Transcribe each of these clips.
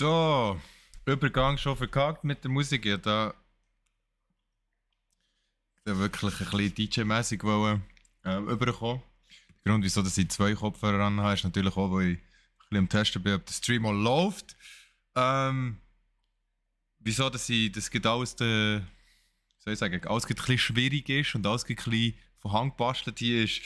So, Übergang schon verkackt mit der Musik. Ja, da wirklich ein bisschen DJ-mäßig überkommen. Der Grund, wieso dass ich zwei Kopfhörer an habe, ist natürlich auch, weil ich ein bisschen am Testen bin, ob der Stream auch läuft. Ähm, wieso, dass ich das geht alles, soll ich sagen, alles geht ein bisschen schwierig ist und alles geht ein bisschen von Hand gebastelt hier ist,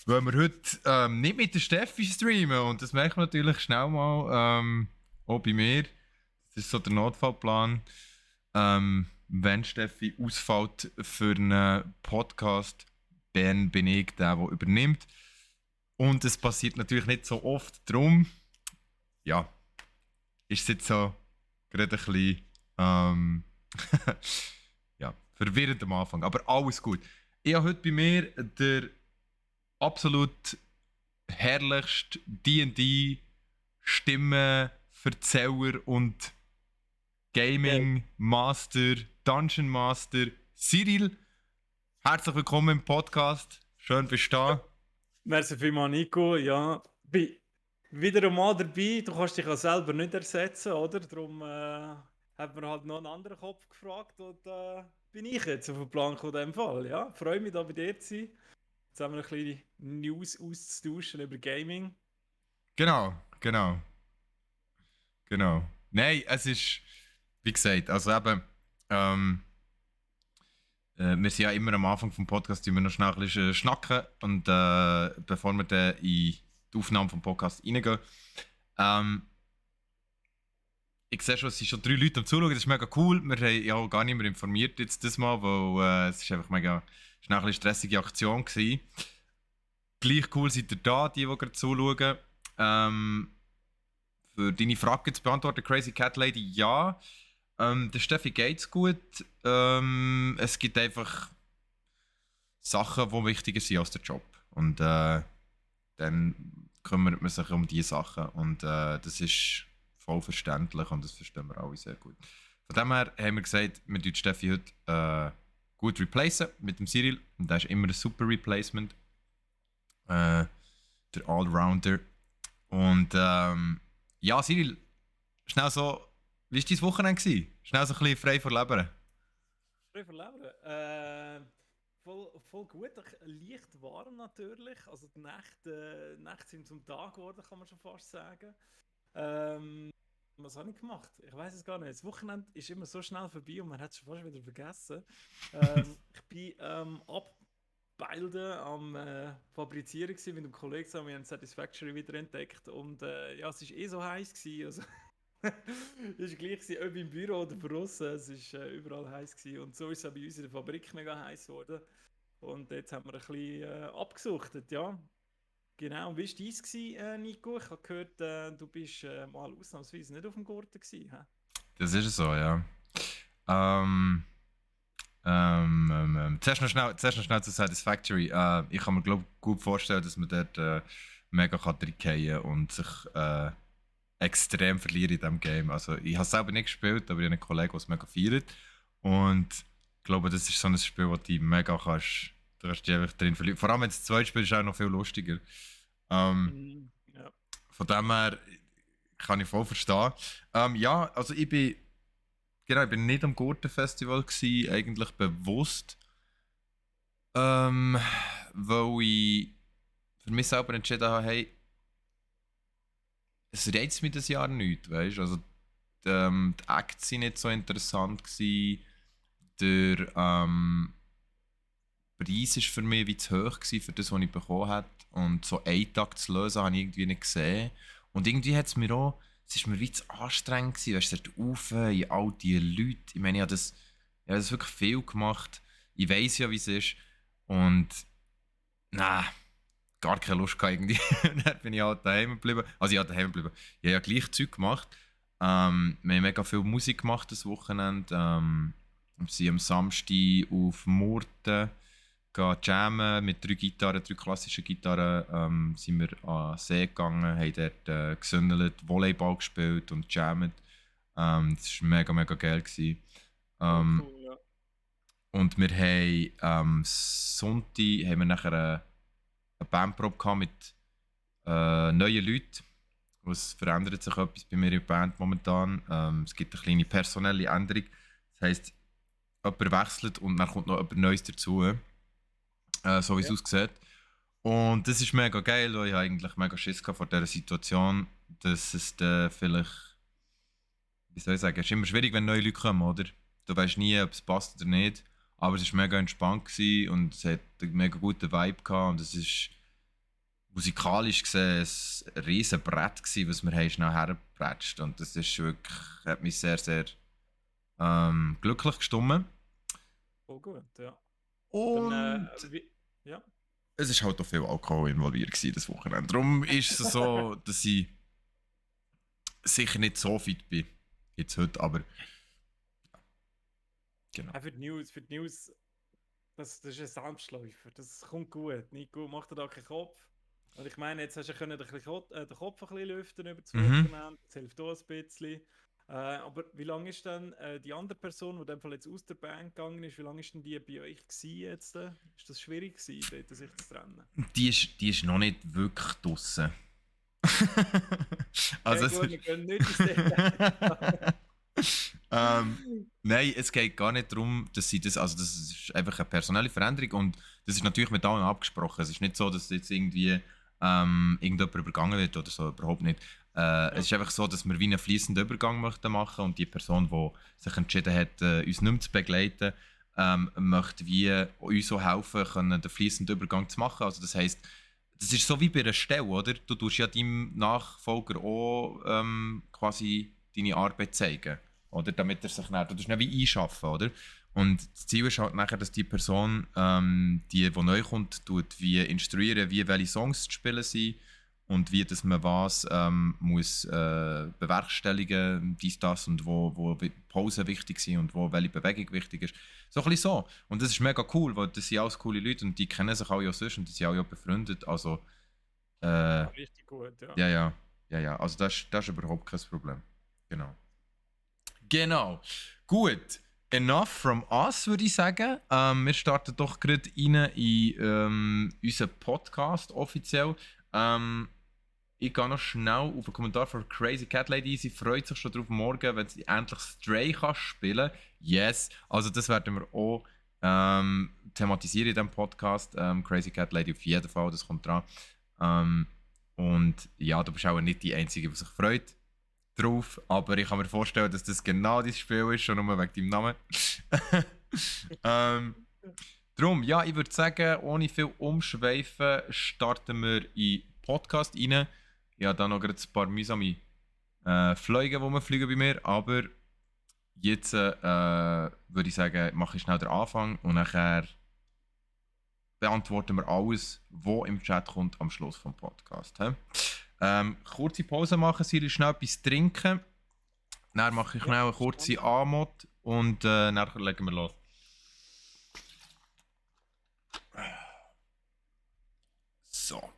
weil wir heute nicht mit der Steffi streamen und das merkt man natürlich schnell mal, auch bei mir. Das ist so der Notfallplan. Wenn Steffi ausfällt für einen Podcast, dann bin ich der übernimmt. Und es passiert natürlich nicht so oft. Darum, ja, ist es jetzt so gerade ein bisschen ja, verwirrend am Anfang. Aber alles gut. Ich habe heute bei mir der absolut herrlichste D&D-Stimmenverzähler und Gaming Master, Dungeon Master, Cyril. Herzlich willkommen im Podcast. Schön bist du da. Merci vielmals, Nico. Ja, bin wieder einmal dabei. Du kannst dich ja selber nicht ersetzen, oder? Darum hat man halt noch einen anderen Kopf gefragt und bin ich jetzt auf den Plan gekommen in dem Fall. Ja, freue mich, da bei dir zu sein. Jetzt haben wir ein bisschen News auszutauschen über Gaming. Genau. Nein, es ist, wie gesagt, also eben, wir sind ja immer am Anfang vom Podcast, die wir noch schnell ein bisschen schnacken und bevor wir dann in die Aufnahme vom Podcast reingehen, ich sehe schon, es sind schon 3 Leute am Zuschauen, das ist mega cool. Wir haben ja auch gar nicht mehr informiert jetzt das Mal, weil es ist einfach mega schnell eine stressige Aktion gewesen. Gleich cool seid ihr da, die gerade zuschauen. Für deine Frage zu beantworten, Crazy Cat Lady, ja. Der Steffi geht's gut. Es gibt einfach Sachen, die wichtiger sind als der Job. Und dann kümmert man sich um diese Sachen. Und das ist voll verständlich und das verstehen wir alle sehr gut. Von dem her haben wir gesagt, wir tun Steffi heute gut replacen mit dem Cyril. Und das ist immer ein super Replacement. Der Allrounder. Und ja, Cyril, schnell so, wie war dein Wochenende gewesen? Schnell so ein bisschen frei vor Leber. Frei verleben. Voll gut. Leicht warm natürlich. Also die Nächte sind zum Tag geworden, kann man schon fast sagen. Was habe ich gemacht? Ich weiß es gar nicht. Das Wochenende ist immer so schnell vorbei und man hat es schon fast wieder vergessen. Ich bin abbeilden am Fabrizieren gewesen mit einem Kollegen zusammen. Wir haben Satisfactory wieder entdeckt und ja, es war so heiß gewesen. Also, es war gleich gewesen, ob im Büro oder draußen. Es war überall heiß gewesen. Und so ist es auch bei uns in der Fabrik mega heiß geworden. Und jetzt haben wir ein bisschen abgesuchtet, ja. Genau, und wie war deins, Nico? Ich habe gehört, du bist mal ausnahmsweise nicht auf dem Gurten gewesen, hä? Das ist so, ja. Zuerst noch schnell zu Satisfactory. Ich kann mir gut vorstellen, dass man dort mega reingehen und sich extrem verlieren in diesem Game. Also, ich habe es selber nicht gespielt, aber ich habe einen Kollegen, der es mega feiert. Und ich glaube, das ist so ein Spiel, das du mega kannst. Du kannst dich einfach drin verlieren. Vor allem, wenn es das zweite Spiel ist, auch noch viel lustiger. Ja. Von dem her kann ich voll verstehen. Ja, also ich bin nicht am Gurtenfestival gsi, eigentlich bewusst, weil ich für mich selber entschieden habe, hey, es reizt mich das Jahr nicht, weißt? Also die Acts sind nicht so interessant gsi, der Preis war für mich wie zu hoch gsi für das, was ich bekommen habe und so einen Tag zu lösen, habe ich irgendwie nicht gesehen. Und irgendwie hat es mir auch, es ist mir wie zu anstrengend gewesen, weißt du, dort rauf, in all diese Leute. Ich meine, ich habe das wirklich viel gemacht. Ich weiß ja, wie es ist. Und, nein, gar keine Lust gehabt irgendwie. Dann bin ich halt daheim geblieben. Also ich habe daheim geblieben. Ich habe ja gleich Zeug gemacht. Wir haben mega viel Musik gemacht das Wochenende. Wir sind am Samstag auf Murten jammen mit 3 Gitarren, 3 klassischen Gitarren. Sind wir an den See gegangen, haben dort gesündelt, Volleyball gespielt und jammet. Das war mega geil gewesen. Cool, ja. Und wir haben am Sonntag haben wir nachher eine Bandprobe gehabt mit neuen Leuten, Es verändert sich etwas bei mir in der Band momentan. Es gibt eine kleine personelle Änderung. Das heisst, jemand wechselt und dann kommt noch jemand Neues dazu. So wie es Ja. aussieht. Und das ist mega geil, weil ich eigentlich mega Schiss hatte vor dieser Situation, dass es dann vielleicht, wie soll ich sagen, es ist immer schwierig, wenn neue Leute kommen, oder? Du weißt nie, ob es passt oder nicht. Aber es war mega entspannt gewesen und es hat einen mega guten Vibe gehabt und es ist musikalisch gesehen ein riesen Brett gewesen, was wir haben schnell hergepratscht. Und das ist wirklich, hat mich sehr, sehr glücklich gestimmt. Voll gut, ja. Dann, Und ja. es war halt auch viel Alkohol involviert gewesen, das Wochenende. Darum ist es so, dass ich sicher nicht so fit bin, jetzt heute, aber genau. Für die News, das ist ein Selbstläufer. Das kommt gut. Nico, mach dir da keinen Kopf. Und ich meine, jetzt hast du können den Kopf ein bisschen lüften über das Wochenende. Das hilft auch ein bisschen. Aber wie lange ist denn die andere Person, die in dem Fall jetzt aus der Band gegangen ist, wie lange ist denn die bei euch gewesen jetzt? Ist das schwierig gewesen, dort sich zu trennen? Die ist noch nicht wirklich draussen. Also Okay, gut, wir gehen nicht ins Detail. Nein, es geht gar nicht darum, dass sie das, also das ist einfach eine personelle Veränderung und das ist natürlich mit allen abgesprochen. Es ist nicht so, dass jetzt irgendwie irgendjemand übergangen wird oder so, überhaupt nicht. Es ist einfach so, dass wir wie einen fließenden Übergang möchten machen und die Person, die sich entschieden hat, uns nicht mehr zu begleiten, möchte wie uns so helfen können, den fließenden Übergang zu machen. Also das heisst, das ist so wie bei einer Stelle, oder? Du tust ja deinem Nachfolger auch quasi deine Arbeit zeigen, oder? Damit er sich dann, du tust nicht wie einschaffen, oder? Und das Ziel ist halt nachher, dass die Person, die neu kommt, tut wie instruieren, wie welche Songs zu spielen sind und wie dass man was muss bewerkstelligen, dies, das und wo Pausen wichtig sind und wo welche Bewegung wichtig ist. So ein bisschen so. Und das ist mega cool, weil das sind alles coole Leute und die kennen sich alle auch sonst und die sind alle auch befreundet. Also, Richtig gut, ja. ja. Also das ist überhaupt kein Problem. Genau. Gut. Enough from us, würde ich sagen. Wir starten doch gerade rein in unseren Podcast offiziell. Ich gehe noch schnell auf einen Kommentar von Crazy Cat Lady. Sie freut sich schon drauf morgen, wenn sie endlich Stray kann spielen. Yes, also das werden wir auch thematisieren in diesem Podcast. Crazy Cat Lady auf jeden Fall, das kommt dran. Und ja, du bist auch nicht die Einzige, die sich freut drauf, aber ich kann mir vorstellen, dass das genau dein Spiel ist, schon nur wegen deinem Namen. Darum, ja, ich würde sagen, ohne viel Umschweifen starten wir in den Podcast rein. Ich habe da noch gerade ein paar mühsame Flüge, die fliegen bei mir, aber jetzt würde ich sagen, mache ich schnell den Anfang und nachher beantworten wir alles, was im Chat kommt am Schluss vom Podcast. Kurze Pause machen, sie schnell etwas trinken. Dann mache ich schnell eine kurze Anmod und dann legen wir los. So.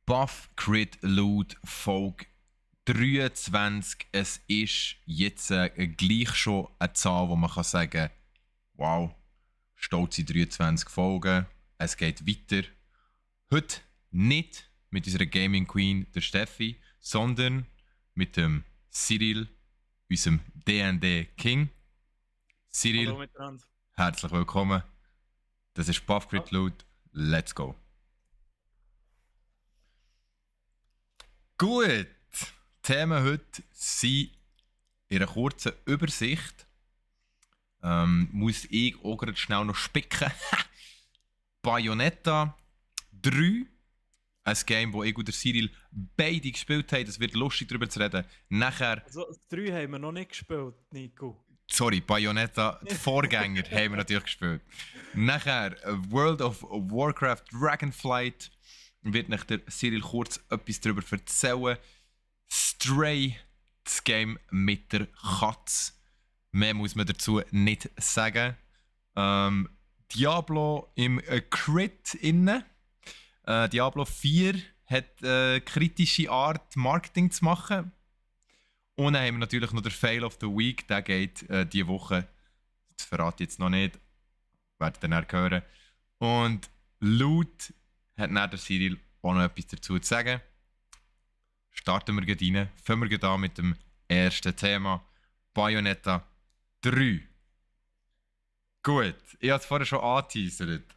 Buff Crit Loot Folge 23. Es ist jetzt gleich schon eine Zahl, wo man kann sagen, wow, stolze 23 Folgen, es geht weiter. Heute nicht mit unserer Gaming Queen, der Steffi, sondern mit dem Cyril, unserem D&D King. Cyril, hallo miteinander. Herzlich willkommen. Das ist Buff Crit Loot. Let's go. Gut. Themen heute sind in einer kurzen Übersicht. Muss ich auch gerade schnell noch spicken. Bayonetta 3. Ein Game, das ich und der Cyril beide gespielt haben. Das wird lustig darüber zu reden. Nachher. Also, das 3 haben wir noch nicht gespielt, Nico. Sorry, Bayonetta, die Vorgänger, haben wir natürlich gespielt. Nachher World of Warcraft Dragonflight. Wird nach der Cyril kurz etwas darüber erzählen. Stray, das Game mit der Katze. Mehr muss man dazu nicht sagen. Diablo im Crit inne. Diablo 4 hat kritische Art, Marketing zu machen. Und dann haben wir natürlich noch den Fail of the Week. Der geht diese Woche. Das verrate ich jetzt noch nicht. Werdet ihr dann hören. Und laut hat dann der Cyril auch noch etwas dazu zu sagen. Starten wir gleich rein. Fangen wir gleich an mit dem ersten Thema. Bayonetta 3. Gut, ich habe es vorher schon angeteasert.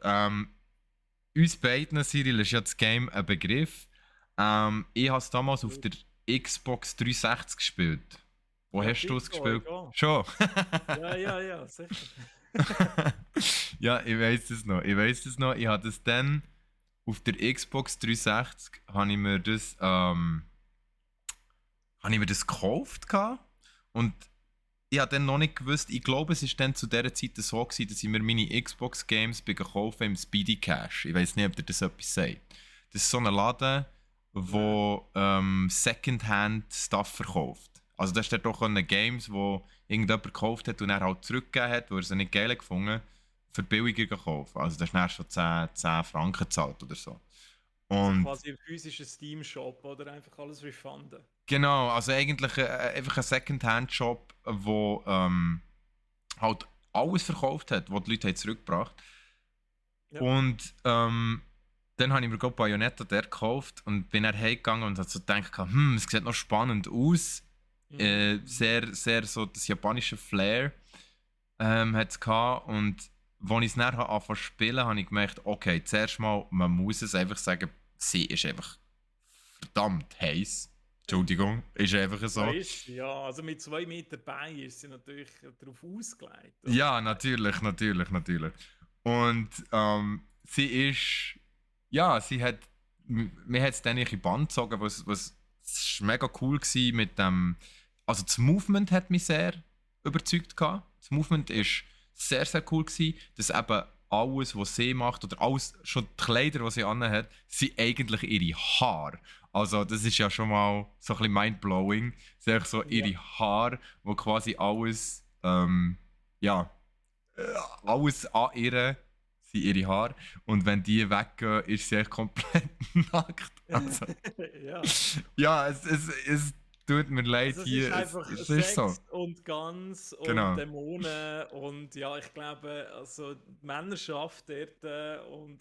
Uns beiden, Cyril, ist ja das Game ein Begriff. Ich habe es damals auf der Xbox 360 gespielt. Wo Ja, hast du es Tico, gespielt? egal. Schon? Ja, sicher. Ja, ich weiß es noch. Ich weiß es noch. Ich hatte es dann auf der Xbox 360 habe ich mir das gekauft gehabt. Und ich habe dann noch nicht gewusst, ich glaube, es war dann zu dieser Zeit so gewesen, dass ich mir meine Xbox Games kaufen im Speedy Cash. Ich weiß nicht, ob dir das etwas sagt. Das ist so ein Laden, wo Secondhand Stuff verkauft. Also da steht doch Games, wo irgendjemand gekauft hat und er halt zurückgegeben hat, wo er sie nicht geil gefunden für billiger gekauft. Also da hast du dann schon 10 Franken gezahlt oder so. Also Und quasi ein physischer Steam-Shop oder einfach alles refunden. genau, also eigentlich einfach ein Secondhand-Shop, wo halt alles verkauft hat, was die Leute haben zurückgebracht Ja. Und dann habe ich mir gerade Bayonetta dort gekauft und bin dann heimgegangen und habe so gedacht, es sieht noch spannend aus. Sehr, sehr so das japanische Flair hat es gehabt. Und als ich es dann angefangen zu spielen, habe ich gemerkt, okay, zuerst mal, man muss es einfach sagen, sie ist einfach verdammt heiß. Entschuldigung, ist einfach Ja, so. ist sie, ja. Also mit 2 Meter Bein ist sie natürlich darauf ausgelegt. Oder? Ja, natürlich, natürlich, natürlich. Und sie ist, ja, sie hat, mir hat es dann in die Band gezogen, was es war mega cool gewesen mit dem, also das Movement hat mich sehr überzeugt gehabt. Das Movement ist sehr, sehr cool gewesen, dass eben alles, was sie macht, oder alles, schon die Kleider, die sie anhat, sind eigentlich ihre Haare. Also das ist ja schon mal so ein bisschen mindblowing. Es sind einfach so Ja. ihre Haare, wo quasi alles, ja, äh, alles an ihr sind ihre Haare. Und wenn die weggehen, ist sie echt komplett nackt. Also, Ja. ja, es tut mir leid Also es ist hier. einfach Es ist so. Sex und Guns und Genau. Dämonen und ja, ich glaube, also die Männerschaft dort und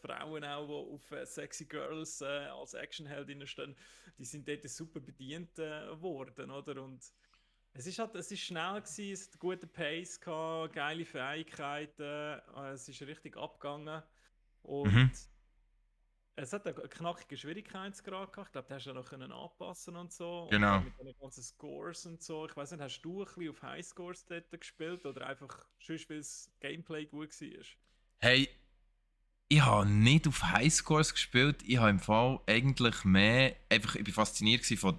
Frauen auch, die auf Sexy Girls als Actionheldinnen stehen, die sind dort super bedient worden, oder? Und es ist schnell gewesen, es hat einen guten Pace gehabt, geile Fähigkeiten, es ist richtig abgegangen und Mhm. es hat einen knackigen Schwierigkeitsgrad gehabt. Ich glaube, den hast du ja noch können anpassen und so. Und dann Genau. mit den ganzen Scores und so. Ich weiß nicht, hast du ein bisschen auf Highscores dort gespielt oder einfach sonst, weil das Gameplay gut war? Hey, ich habe nicht auf Highscores gespielt. Ich habe im Fall eigentlich mehr. Einfach, ich war fasziniert gewesen von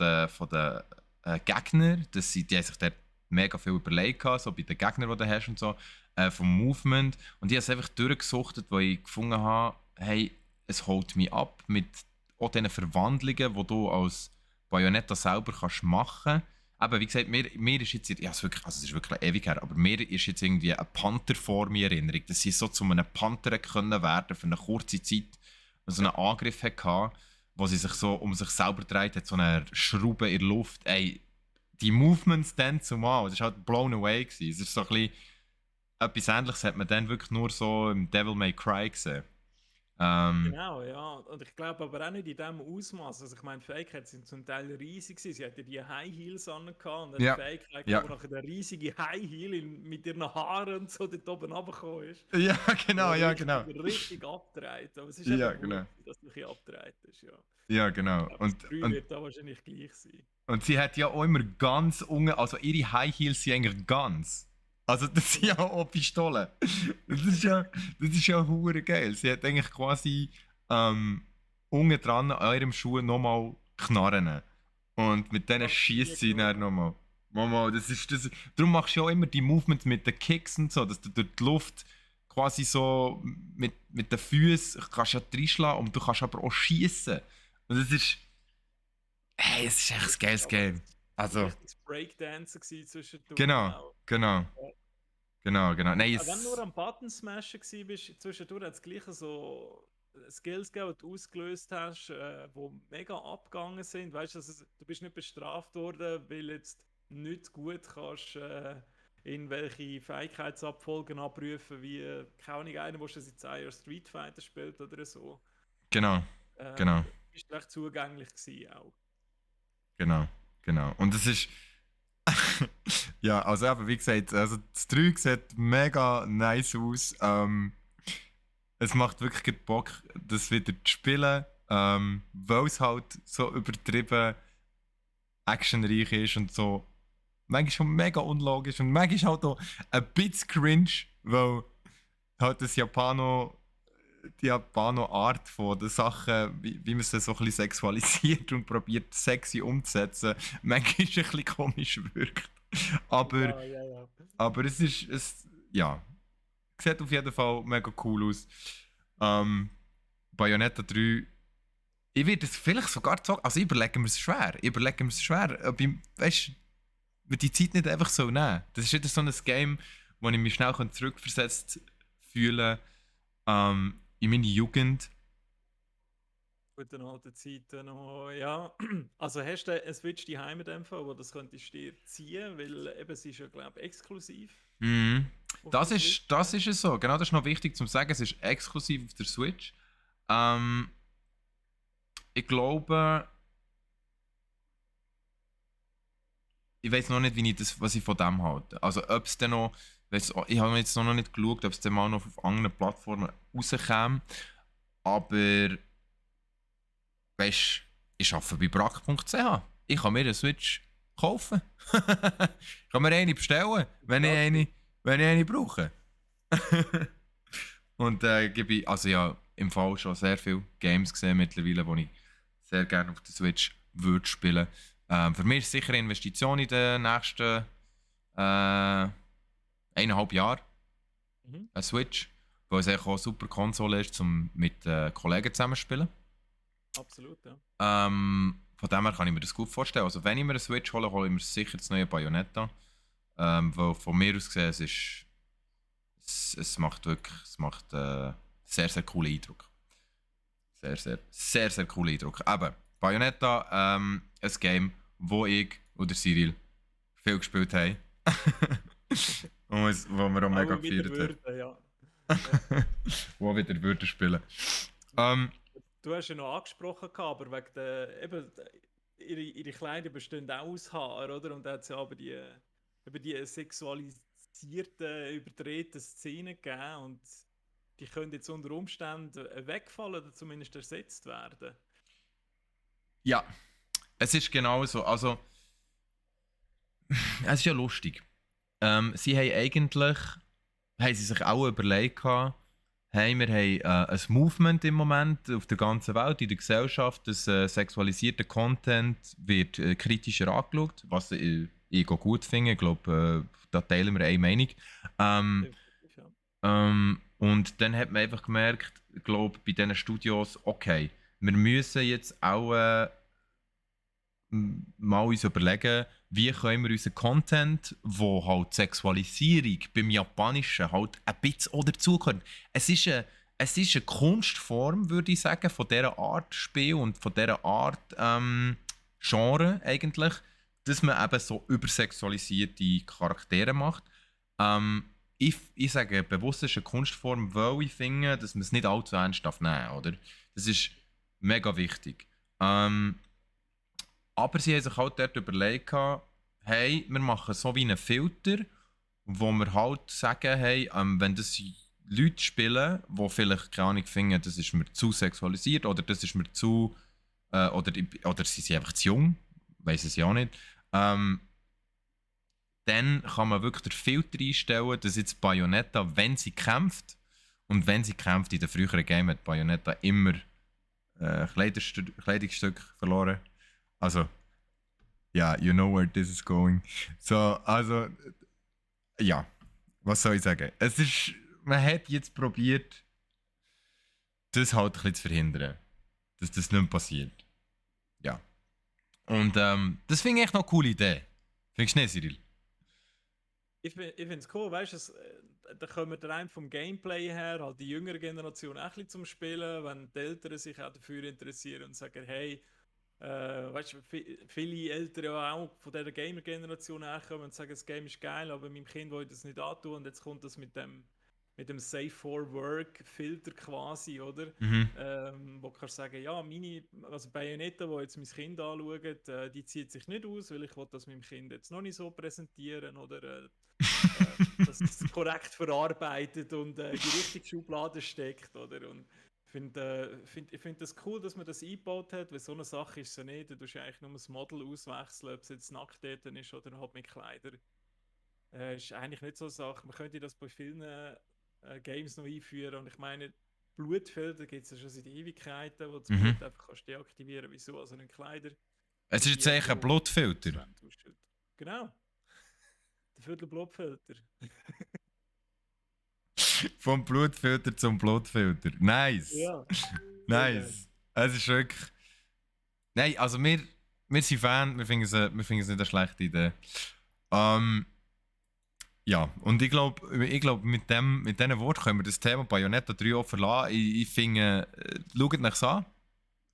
den Gegnern. Die haben sich dort mega viel überlegt, gehabt, so bei den Gegnern, die du hast und so. Vom Movement. Und ich habe es einfach durchgesuchtet, weil ich gefunden habe, hey, es holt mich ab mit auch diesen Verwandlungen, die du als Bayonetta selber kannst machen. Aber wie gesagt, mir ist jetzt, ja, es ist wirklich ewig her, aber mir ist jetzt irgendwie ein Panther vor mir in Erinnerung, dass sie so zu einem Panther können werden für eine kurze Zeit, so einen Angriff hatte, wo sie sich so um sich selber dreht, hat so eine Schraube in der Luft. Ey, die Movements dann zumal, das war halt blown away gewesen. Es ist so ein bisschen, etwas Ähnliches hat man dann wirklich nur so im Devil May Cry gesehen. Ähm, Genau, ja. Und ich glaube aber auch nicht in diesem Ausmaß. Also ich meine, die Fähigkeiten sind zum Teil riesig gewesen. Sie hatte die High Heels an und hat die ja, Fähigkeit ja. gehabt, wo nachher der riesige High Heel mit ihren Haaren und so dort oben runtergekommen ist. Ja, genau, Ja, ja, genau. richtig abgedreht. Aber es ist Ja, eben genau. gut, dass du ein bisschen abgedreht ist, ja. Ja, Ich genau. glaube, das 3 wird da wahrscheinlich gleich sein. Und sie hat ja auch immer ganz unten, also ihre High Heels sind eigentlich ganz. Also das sind ja auch Pistolen. Das ist ja hure geil. Sie hat eigentlich quasi unten dran an ihrem Schuh nochmal Knarren. Und mit denen Ach, schießt sie genau. dann nochmal. Mama, das ist das. Darum machst du ja auch immer die Movements mit den Kicks und so, dass du durch die Luft quasi so mit den Füßen kannst ja reinschlagen und du kannst aber auch schießen. Und das ist. Hey, es ist echt ein Richtig, geiles aber Game. das Also, richtiges Breakdancen gewesen zwischendurch genau, auch. genau, Ja. genau, genau. Nein, Auch wenn du nur es. am Button smashen bist, zwischendurch hat es gleich so Skills gegeben, die du ausgelöst hast, die mega abgegangen sind. Weißt du, also, du bist nicht bestraft worden, weil jetzt nicht gut kannst irgendwelche Fähigkeitsabfolgen abrufen, wie, keine Ahnung, einer, der schon seit 10 Jahren Street Fighter spielt oder so. Genau, genau, Ist recht zugänglich gewesen auch. genau, genau. Und es ist. Ja, also eben, wie gesagt, also das 3 sieht mega nice aus. Es macht wirklich gut Bock, das wieder zu spielen, weil es halt so übertrieben actionreich ist und so manchmal schon mega unlogisch und manchmal halt auch ein bisschen cringe, weil halt die Japano-Art von den Sachen, wie man sie so ein bisschen sexualisiert und probiert sexy umzusetzen, manchmal ein bisschen komisch wirkt. Aber, Ja, ja, ja. aber ja, sieht auf jeden Fall mega cool aus. Bayonetta 3, ich werde es vielleicht sogar sagen, also ich überlege mir es schwer, ob ich, weißt, wir die Zeit nicht einfach so nehmen. Das ist wieder so ein Game, wo ich mich schnell zurückversetzt fühle in meine Jugend. Guten alten Zeiten noch, ja. Also hast du eine Switch daheim in dem Fall, wo das könntest du dir ziehen, weil eben sie ist ja, glaube ich, exklusiv Mhm. auf der Switch. Das ist es so. Genau, das ist noch wichtig zu sagen. Es ist exklusiv auf der Switch. Ähm, ich glaube, ich weiß noch nicht, was ich von dem halte. Also, ob es dann noch, ich habe jetzt noch nicht geschaut, ob es dann mal noch auf anderen Plattformen rauskäme. Aber, weißt, ich arbeite bei brack.ch. Ich kann mir eine Switch kaufen. Ich kann mir eine bestellen, Gratis. wenn ich eine brauche. Und gebe ich, also ja, im Fall schon sehr viele Games gesehen mittlerweile, die ich sehr gerne auf der Switch würde spielen. Für mich ist es sicher eine Investition in den nächsten 1,5 Jahren, Mhm. eine Switch, weil es eigentlich auch eine super Konsole ist, um mit Kollegen zusammen zu spielen. Absolut, ja. Von dem her kann ich mir das gut vorstellen. Also wenn ich mir eine Switch hole, hole ich mir sicher das neue Bayonetta. Weil von mir aus gesehen, es macht wirklich, sehr, sehr coolen Eindruck. Sehr, sehr, sehr, sehr cooler Eindruck. Aber Bayonetta, ein Game, wo ich oder Cyril viel gespielt haben. Wo wir auch mega Auch wieder gefeiert Würde, ja. Ja. haben. Wo wieder würden spielen. Ähm, Du hast ja noch angesprochen, gehabt, aber wegen der, eben, ihre Kleider bestehen auch aus Haar, oder? Und da hat es ja aber die sexualisierten, überdrehten Szenen gegeben und die können jetzt unter Umständen wegfallen oder zumindest ersetzt werden. ja, es ist genau so. Also, es ist ja lustig. Sie haben eigentlich, haben sie sich auch überlegt gehabt, hey, wir haben ein Movement im Moment auf der ganzen Welt, in der Gesellschaft, dass sexualisierter Content wird kritischer angeschaut, was ich auch gut finde. Ich glaube, da teilen wir eine Meinung. Ähm, Definitiv, ja. und dann hat man einfach gemerkt, ich glaube, bei diesen Studios, okay, wir müssen jetzt auch mal uns überlegen, wie können wir unseren Content, wo halt Sexualisierung beim Japanischen halt ein bisschen auch dazugehört. Es ist eine Kunstform, würde ich sagen, von dieser Art Spiel und von dieser Art Genre eigentlich, dass man eben so übersexualisierte Charaktere macht. Ich sage bewusst, es ist eine Kunstform, weil ich finde, dass man es nicht allzu ernst nehmen darf, oder? Das ist mega wichtig. Aber sie haben sich halt dort überlegt, hey, wir machen so wie einen Filter, wo wir halt sagen, hey, wenn das Leute spielen, die vielleicht keine Ahnung finden, das ist mir zu sexualisiert oder das ist mir zu. Oder sie sind einfach zu jung, weiß es ja nicht. Dann kann man wirklich den Filter einstellen, dass jetzt Bayonetta, wenn sie kämpft, und wenn sie kämpft, in den früheren Games hat Bayonetta immer Kleidungsstück verloren. Also, ja, you know where this is going. So, also, ja, was soll ich sagen? Man hat jetzt probiert, das halt ein bisschen zu verhindern, dass das nicht mehr passiert. Ja. Und das finde ich echt noch eine coole Idee. Findest du nicht, Cyril? Ich finde es cool, weißt du, da kommen wir rein vom Gameplay her, halt die jüngere Generation auch ein bisschen zum Spielen, wenn die Eltern sich auch dafür interessieren und sagen, hey, weißt du, viele Eltern ja auch von dieser Gamer-Generation herkommen und sagen, das Game ist geil, aber meinem Kind will ich das nicht antun und jetzt kommt das mit dem Safe for Work Filter quasi, oder? Mhm. Wo kannst du sagen, ja, also Bayonetta, wo jetzt mein Kind anschaut, die zieht sich nicht aus, weil ich will das meinem Kind jetzt noch nicht so präsentieren oder dass es korrekt verarbeitet und in die richtige Schublade steckt, oder? Und ich finde das cool, dass man das eingebaut hat, weil so eine Sache ist es ja nicht. Du tust ja eigentlich nur das Model auswechseln, ob es jetzt Nackteten ist oder halt mit Kleidern. Ist eigentlich nicht so eine Sache. Man könnte das bei vielen Games noch einführen und ich meine, Blutfelder gibt es ja schon seit Ewigkeiten, wo du das Mhm. Blut einfach kannst deaktivieren. Wieso? Also nicht Kleider, Es ist jetzt die eigentlich ein wo Blutfilter. Sven ausschaut. Genau, der Viertel-Blutfilter. Vom Blutfilter zum Blutfilter. Nice. Ja, sehr geil. Nice. Es ist wirklich. Nein, also wir sind Fan, wir finden es nicht eine schlechte Idee. Ähm, ja, und ich glaub, mit diesen Worten können wir das Thema Bayonetta 3 auch verlassen. Ich finde, schaut euch an.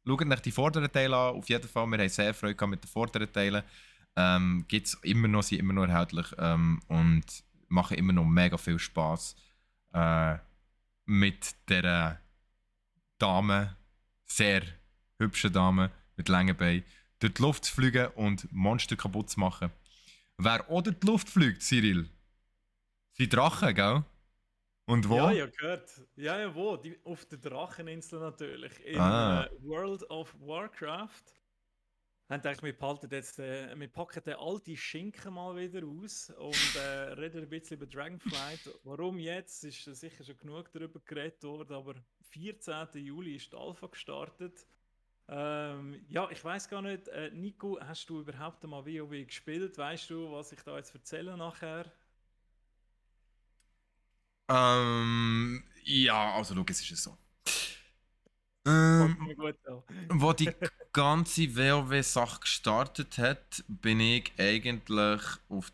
Schaut euch die vorderen Teile an. Auf jeden Fall, wir haben sehr Freude gehabt mit den vorderen Teilen. Gibt's immer noch, sind immer noch erhältlich und machen immer noch mega viel Spaß. Äh, mit der Dame, sehr hübschen Dame mit langen Beinen, durch die Luft zu fliegen und Monster kaputt zu machen. Wer oder die Luft fliegt, Cyril, sind Drachen, gell? Und Ja, wo? ja, gehört. Ja, ja, wo? Auf der Dracheninsel natürlich. In Ah, World of Warcraft. Haben gedacht, wir packen den alten Schinken mal wieder aus und reden ein bisschen über Dragonflight. Warum jetzt? Ist sicher schon genug darüber geredet worden, aber 14. Juli ist die Alpha gestartet. Ja, ich weiß gar nicht, Nico, hast du überhaupt einmal WoW gespielt? Weißt du, was ich da jetzt erzähle nachher? ja, also schau, es ist so. Fängt Ähm, mir gut an. Wo die ganze WoW-Sache gestartet hat, bin ich eigentlich auf.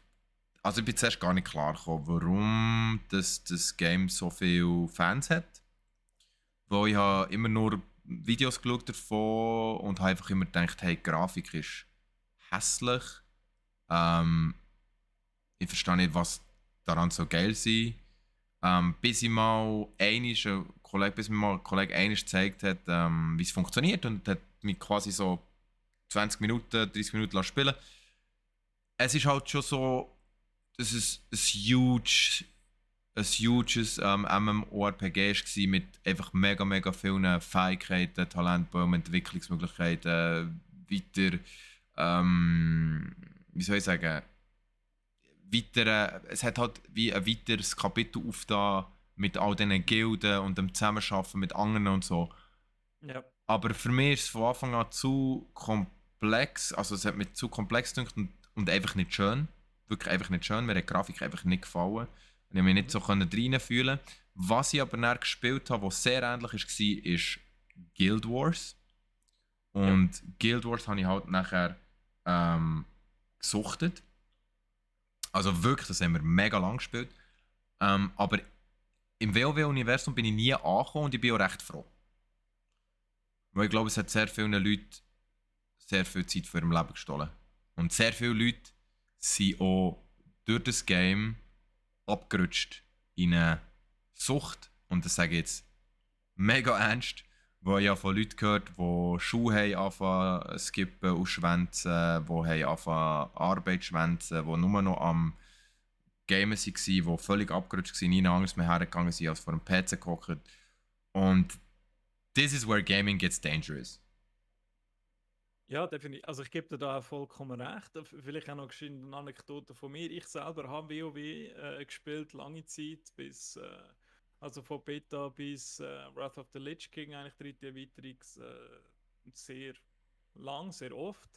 Also ich bin zuerst gar nicht klar gekommen, warum das Game so viele Fans hat. Weil ich habe immer nur Videos geschaut davon und habe einfach immer gedacht, hey, die Grafik ist hässlich. Ähm, ich verstehe nicht, was daran so geil ist. Bis ich mal bis mir mal ein Kollege einiges gezeigt hat, wie es funktioniert und hat mich quasi so 20 Minuten, 30 Minuten lassen spielen. Es ist halt schon so, dass es ein huges MMORPG war mit einfach mega, mega vielen Fähigkeiten, Talentbäumen, Entwicklungsmöglichkeiten, weiter, wie soll ich sagen, es hat halt wie ein weiteres Kapitel aufgetan mit all diesen Gilden und dem Zusammenarbeiten mit anderen und so. Ja. Aber für mich ist es von Anfang an zu komplex, also es hat mir zu komplex gedacht und einfach nicht schön. Wirklich einfach nicht schön, mir hat die Grafik einfach nicht gefallen. Und ich habe mich nicht Mhm. so reinfühlen. Was ich aber dann gespielt habe, was sehr ähnlich war, ist Guild Wars. Ja. Und Guild Wars habe ich halt nachher gesuchtet. Also wirklich, das haben wir mega lang gespielt. Aber im WoW-Universum bin ich nie angekommen und ich bin auch recht froh. Weil ich glaube, es hat sehr vielen Leuten sehr viel Zeit von ihrem Leben gestohlen. Und sehr viele Leute sind auch durch das Game abgerutscht in eine Sucht. Und das sage ich jetzt mega ernst, weil ich habe von Leuten gehört, die Schuhe haben angefangen zu skippen und schwänzen, die haben angefangen Arbeit zu schwänzen, die nur noch am Gamen waren, die völlig abgerutscht waren, nie anderes mehr hergegangen sind, als vor dem PC gehockt. Und this is where gaming gets dangerous. Ja, definitiv. Also ich gebe dir da auch vollkommen recht. Vielleicht auch noch eine Anekdote von mir. Ich selber habe WoW gespielt, lange Zeit, also von Beta bis Wrath of the Lich King, eigentlich dritte Erweiterung, sehr lang, sehr oft.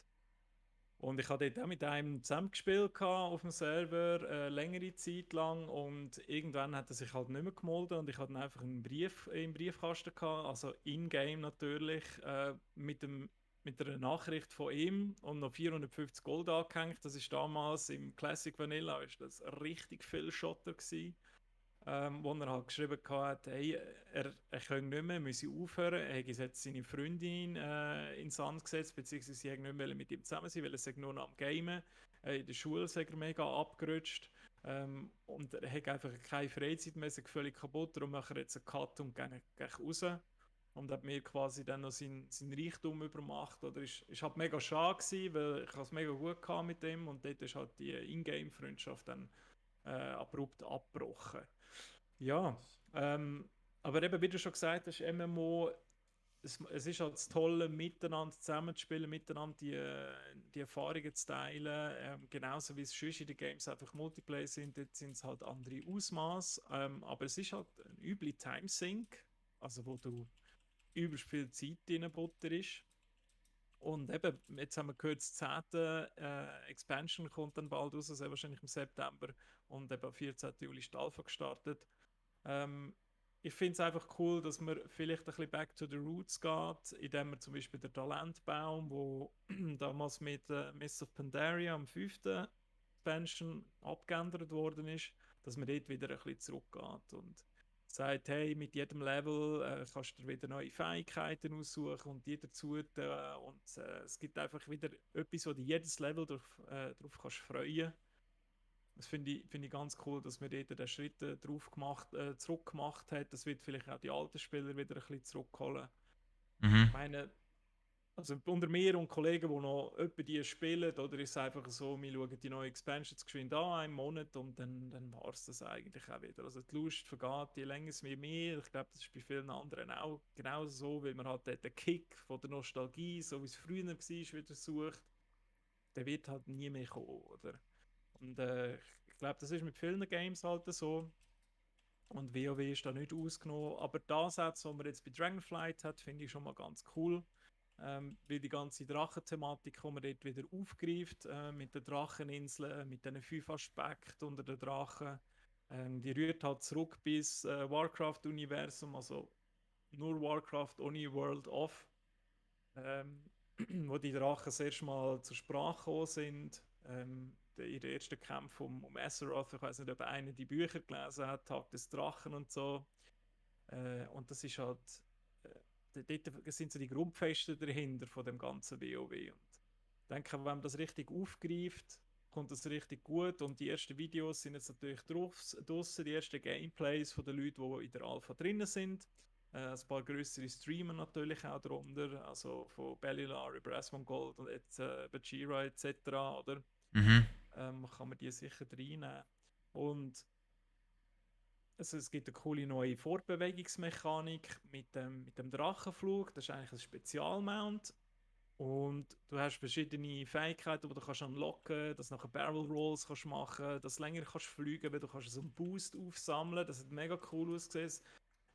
Und ich hatte dort auch mit einem zusammengespielt auf dem Server, längere Zeit lang und irgendwann hat er sich halt nicht mehr gemolden und ich hatte dann einfach einen Brief im Briefkasten gehabt, also in-game natürlich, mit einer Nachricht von ihm und noch 450 Gold angehängt. Das ist damals im Classic Vanilla, ist das richtig viel Schotter gewesen. wo er halt geschrieben hat, hey, er könne nicht mehr, müsse aufhören. Er hätte jetzt seine Freundin in den Sand gesetzt, beziehungsweise sie hätte nicht mehr mit ihm zusammen sein, weil er sei nur noch am Gamen. In der Schule sei er mega abgerutscht. Und er hat einfach keine Freizeit mehr, ist völlig kaputt. Darum macht er jetzt einen Cut und geht raus. Und hat mir quasi dann noch sein Reichtum übermacht. Oder ist halt mega schade gewesen, weil ich es mega gut hatte mit dem. Und dort ist halt die Ingame-Freundschaft dann abrupt abgebrochen. Ja, aber eben, wie du schon gesagt hast, MMO, es ist halt das Tolle, miteinander zusammenzuspielen, miteinander die Erfahrungen zu teilen. Genauso wie es sonst in den Games einfach Multiplayer sind, dort sind es halt andere Ausmaße. Aber es ist halt ein üble Timesync, also wo du übelst viel Zeit drin Butter ist. Und eben, jetzt haben wir gehört, das 10. Expansion kommt dann bald raus, sehr wahrscheinlich im September. Und eben am 14. Juli ist die Alpha gestartet. Ich finde es einfach cool, dass man vielleicht ein bisschen back to the roots geht, indem man zum Beispiel den Talentbaum, wo damals mit Mists of Pandaria am 5. Expansion abgeändert worden ist, dass man dort wieder ein bisschen zurückgeht und sagt, hey, mit jedem Level kannst du dir wieder neue Fähigkeiten aussuchen und die dazu und es gibt einfach wieder etwas, wo du jedes Level drauf kannst freuen. Das find ich ganz cool, dass man dort den Schritt zurück gemacht hat. Das wird vielleicht auch die alten Spieler wieder ein bisschen zurückholen. Mhm. Ich meine, also unter mir und Kollegen, die noch etwa die spielen, oder ist es einfach so, wir schauen die neuen Expansions geschwind an, einen Monat, und dann war es das eigentlich auch wieder. Also die Lust vergeht, je länger es mir mehr. Ich glaube, das ist bei vielen anderen auch genauso so, weil man halt den Kick von der Nostalgie, so wie es früher war, wieder sucht. Der wird halt nie mehr kommen, oder? Und ich glaube, das ist mit vielen Games halt so. Und WoW ist da nicht ausgenommen. Aber die Ansätze, die man jetzt bei Dragonflight hat, finde ich schon mal ganz cool. Weil die ganze Drachenthematik, die man dort wieder aufgreift, mit den Dracheninseln, mit diesen 5 Aspekten unter den Drachen, die rührt halt zurück bis Warcraft-Universum, also nur Warcraft ohne World of, ähm, wo die Drachen das erste Mal zur Sprache gekommen sind. In den ersten Kämpfen um Azeroth, ich weiß nicht, ob einer die Bücher gelesen hat, Tag des Drachen und so. Und das ist halt, dort sind so die Grundfesten dahinter von dem ganzen WoW. Und ich denke, wenn man das richtig aufgreift, kommt das richtig gut. Und die ersten Videos sind jetzt natürlich draussen, die ersten Gameplays von den Leuten, die in der Alpha drinnen sind. Ein paar größere Streamer natürlich auch darunter, also von Bellilar über Asmongold und jetzt Bajira etc. Oder? Mhm. Kann man die sicher reinnehmen. Und es gibt eine coole neue Fortbewegungsmechanik mit dem Drachenflug. Das ist eigentlich ein Spezialmount. Und du hast verschiedene Fähigkeiten, die du kannst unlocken, dass du nachher Barrel Rolls kannst machen, dass du länger kannst fliegen, weil du kannst so einen Boost aufsammeln. Das hat mega cool ausgesehen.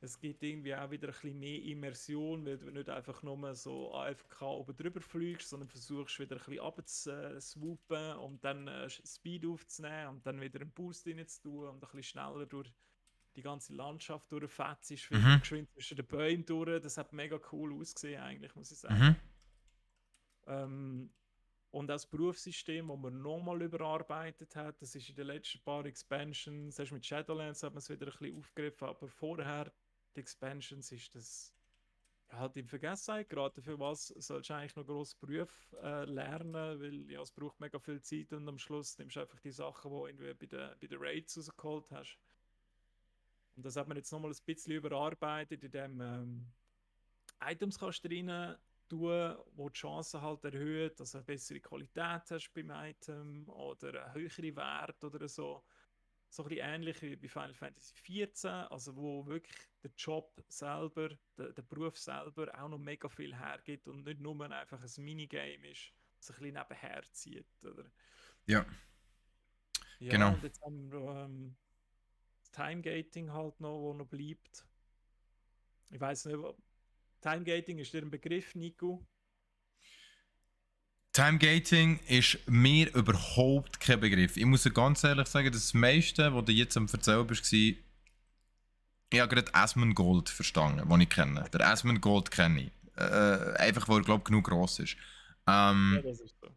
Es gibt irgendwie auch wieder ein bisschen mehr Immersion, weil du nicht einfach nur so AFK oben drüber fliegst, sondern versuchst wieder ein bisschen runterzuswoopen und dann Speed aufzunehmen und dann wieder einen Boost rein zu tun und ein bisschen schneller durch die ganze Landschaft durchfetzt, vielleicht Mhm. noch geschwind zwischen den Bäumen durch. Das hat mega cool ausgesehen eigentlich, muss ich Mhm. sagen. Und das Berufssystem, das man nochmal überarbeitet hat, das ist in den letzten paar Expansions, erst mit Shadowlands hat man es wieder ein bisschen aufgegriffen, aber vorher, die Expansions, ist das halt in Vergessenheit geraten. Für was sollst du eigentlich noch grossen Beruf lernen, weil ja, es braucht mega viel Zeit und am Schluss nimmst du einfach die Sachen, die du bei den Raids rausgeholt hast. Und das hat man jetzt nochmal ein bisschen überarbeitet, indem Items kannst du rein tun, wo die Chancen halt erhöhen, dass du eine bessere Qualität hast beim Item oder einen höheren Wert oder so. So ein bisschen ähnlich wie bei Final Fantasy XIV, also wo wirklich der Job selber, der Beruf selber auch noch mega viel hergibt und nicht nur einfach ein Minigame ist, das ein bisschen nebenher zieht. Oder? Ja, Ja, genau. und jetzt haben wir das Timegating halt noch, wo noch bleibt. Ich weiß nicht, Timegating ist dir ein Begriff, Nico? Timegating ist mir überhaupt kein Begriff. Ich muss dir ganz ehrlich sagen, das meiste, was du jetzt am Erzählen bist, war, ich habe gerade Asmongold verstanden, den ich kenne. Der Asmongold kenne ich. Einfach, weil er, glaube ich, genug gross ist. Ja, Ähm, das ist so.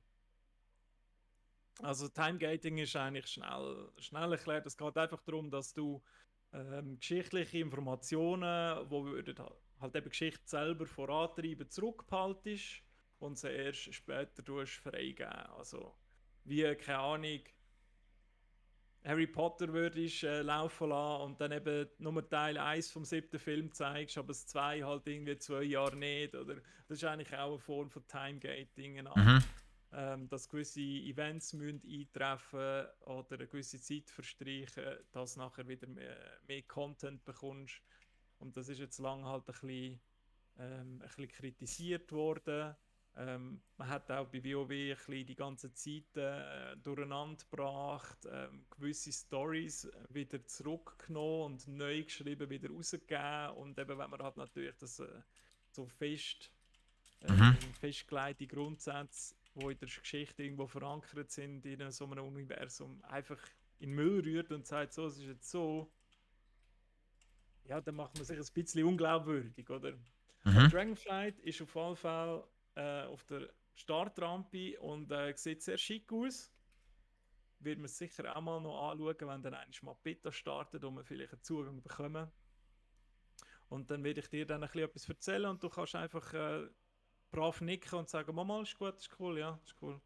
Also Timegating ist eigentlich schnell erklärt. Es geht einfach darum, dass du geschichtliche Informationen, wo würden halt eben die Geschichte selber vorantreiben, zurückbehaltest und sie erst später freigeben. Also wie, keine Ahnung, Harry Potter würdest laufen lassen und dann eben nur Teil 1 vom 7. Film zeigst, aber das 2 halt irgendwie 2 Jahre nicht. Oder, das ist eigentlich auch eine Form von Timegating, eine Art. Mhm. Dass gewisse Events müssen eintreffen oder eine gewisse Zeit verstreichen, dass nachher wieder mehr Content bekommst. Und das ist jetzt lang halt ein bisschen kritisiert worden. Man hat auch bei WoW ein bisschen die ganze Zeit durcheinander gebracht, gewisse Stories wieder zurückgenommen und neu geschrieben, wieder rausgegeben. Und eben, wenn man halt natürlich das so Mhm. festgelegte Grundsätze, die in der Geschichte irgendwo verankert sind, in so einem Universum, einfach in den Müll rührt und sagt, so, es ist jetzt so, ja, dann macht man sich ein bisschen unglaubwürdig, oder? Aber Mhm. Dragonflight ist auf jeden Fall auf der Startrampe und sieht sehr schick aus. Wird man sicher auch mal noch anschauen, wenn dann einmal mal Beta startet und wir vielleicht einen Zugang bekommen. Und dann werde ich dir dann ein bisschen etwas erzählen und du kannst einfach brav nicken und sagen, Mama, ist gut, ist cool, ja, ist cool.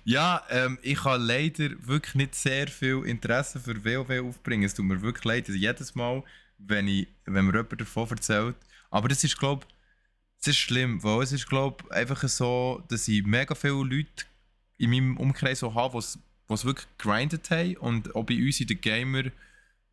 Ja, ich habe leider wirklich nicht sehr viel Interesse für WoW aufbringen. Es tut mir wirklich leid, also jedes Mal, wenn mir jemand davon erzählt. Aber das ist, glaube es ist schlimm, weil es ist, glaube einfach so, dass ich mega viele Leute in meinem Umkreis so habe, die es wirklich gegrindet haben. Und auch bei uns in der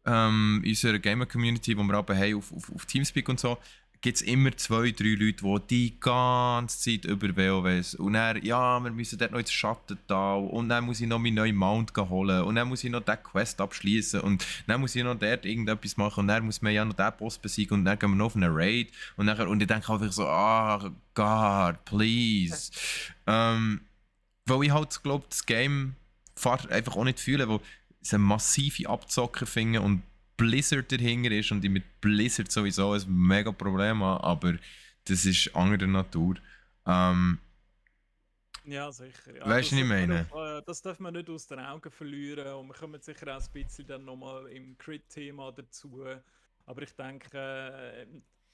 in unserer Gamer-Community, die wir aber haben auf Teamspeak und so, gibt es immer 2, 3 Leute, die die ganze Zeit über WoWs und dann, ja, wir müssen dort noch ins Schattental und dann muss ich noch meinen neuen Mount holen und dann muss ich noch diese Quest abschließen und dann muss ich noch dort irgendetwas machen und dann muss man ja noch diesen Boss besiegen und dann gehen wir noch auf einen Raid und ich denke einfach so, ah, God, please. Weil ich halt glaube, das Game einfach auch nicht fühle, wo es eine massive Abzocker finde und Blizzard dahinter ist und ich mit Blizzard sowieso ein mega Problem habe, aber das ist anderer Natur. Ähm, Ja, sicher. Ja, Weißt du, was ich meine? das darf man nicht aus den Augen verlieren und wir kommen sicher auch ein bisschen dann nochmal im Crit-Thema dazu. Aber ich denke,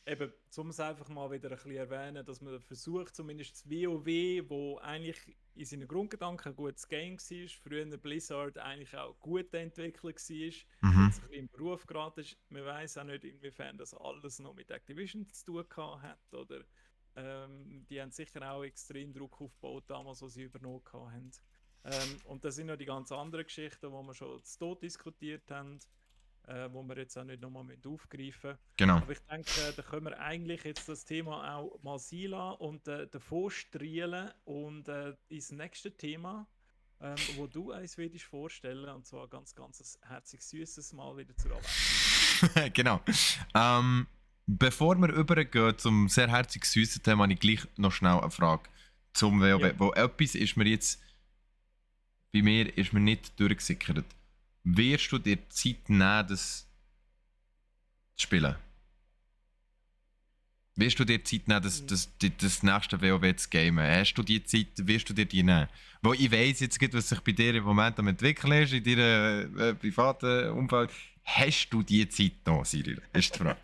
eben, um es einfach mal wieder ein bisschen erwähnen, dass man versucht, zumindest das WoW, wo eigentlich in seinen Grundgedanken ein gutes Game war, früher Blizzard eigentlich auch gut entwickelt war, jetzt Mhm. ein bisschen im Beruf geraten ist. Man weiß auch nicht, inwiefern das alles noch mit Activision zu tun gehabt hat oder die haben sicher auch extrem Druck aufgebaut, damals, als sie übernommen haben. Und das sind noch die ganz anderen Geschichten, die wir schon zu Tod diskutiert haben, wo wir jetzt auch nicht nochmal aufgreifen müssen. Genau. Aber ich denke, da können wir eigentlich jetzt das Thema auch mal sein lassen und davor strielen und ins nächste Thema, wo du eins würdest vorstellen, und zwar ganz, ganz ein herzig süßes Mal wieder zur Abwechslung. Genau. Bevor wir übergehen zum sehr herzig süßen Thema, habe ich gleich noch schnell eine Frage zum WoW. Ja. Wo etwas ist mir jetzt bei mir ist mir nicht durchgesickert. Wirst du dir Zeit nehmen, das zu spielen? Wirst du dir Zeit nehmen, das nächste WoW zu gamen? Hast du die Zeit, wirst du dir die nehmen? Weil ich weiss jetzt, was sich bei dir im Moment am entwickeln ist, in deinem privaten Umfeld. Hast du die Zeit noch, Cyril? Ist die Frage.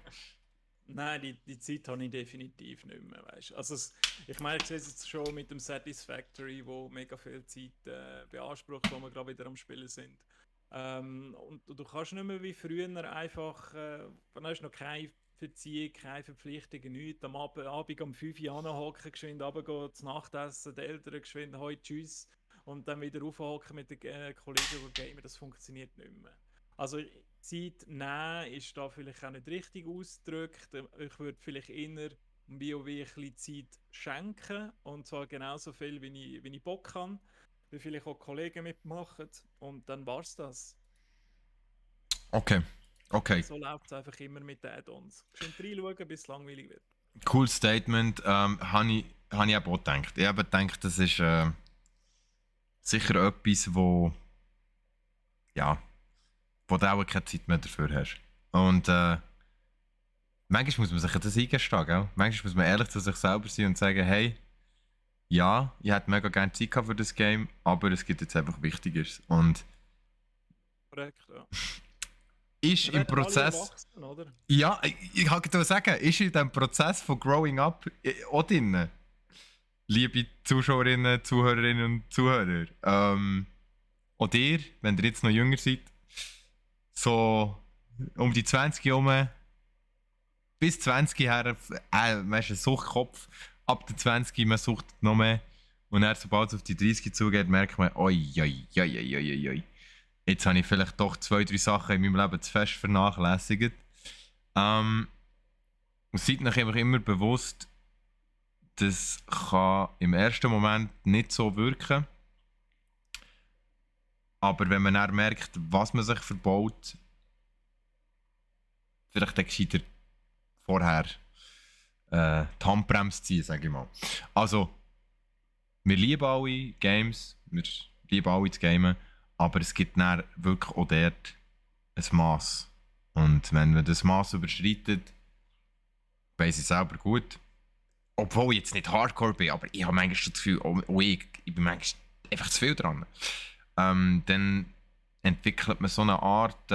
Nein, die Zeit habe ich definitiv nicht mehr. Weißt. Also ich meine, ich sehe es jetzt schon mit dem Satisfactory, wo mega viel Zeit beansprucht, wo wir gerade wieder am Spielen sind. Und du kannst nicht mehr wie früher einfach, dann hast du noch keine Verziehung, keine Verpflichtungen, nichts. Am Abend um 5 Uhr anhocken, geschwind runtergehen, zu Nachtessen, die Eltern geschwind, heute tschüss. Und dann wieder aufhocken mit den Kollegen und gamen, das funktioniert nicht mehr. Also Zeit nehmen ist da vielleicht auch nicht richtig ausgedrückt. Ich würde vielleicht eher WoW ein bisschen Zeit schenken und zwar genauso viel, wie ich Bock habe, wie vielleicht auch Kollegen mitmachen und dann war es das. Okay. Okay. So läuft es einfach immer mit den Add-ons. Schön reinschauen, bis es langweilig wird. Cool Statement. Habe ich auch gedacht. Ich habe gedacht, das ist sicher etwas, ja, wo du auch keine Zeit mehr dafür hast. Und manchmal muss man sich das eingestehen, gell? Manchmal muss man ehrlich zu sich selber sein und sagen, hey, ja, ich hätte mega gerne Zeit gehabt für das Game, aber es gibt jetzt einfach Wichtigeres. Und Korrekt, ja. ist Wir im werden alle Prozess. erwachsen, oder? Ja, ich kann dir sagen, ist in diesem Prozess von Growing Up auch drin. Liebe Zuschauerinnen, Zuhörerinnen und Zuhörer. Auch ihr, wenn ihr jetzt noch jünger seid, so um die 20 herum, bis 20 her, man ist ein Suchtkopf. Ab der 20 man sucht noch mehr. Und dann, sobald es auf die 30 zugeht, merkt man, oi, oi, oi, oi, oi, oi. Jetzt habe ich vielleicht doch 2, 3 Sachen in meinem Leben zu fest vernachlässigt. Und seid euch einfach immer bewusst, das kann im ersten Moment nicht so wirken. Aber wenn man dann merkt, was man sich verbaut, vielleicht dann gescheiter vorher die Handbremse ziehen, sage ich mal. Also, wir lieben alle Games, wir lieben alle zu gamen, aber es gibt dann wirklich auch dort ein Maß. Und wenn man das Maß überschreitet, weiß ich selber gut. Obwohl ich jetzt nicht Hardcore bin, aber ich habe manchmal schon das Gefühl, ich bin manchmal einfach zu viel dran. Dann entwickelt man so eine Art,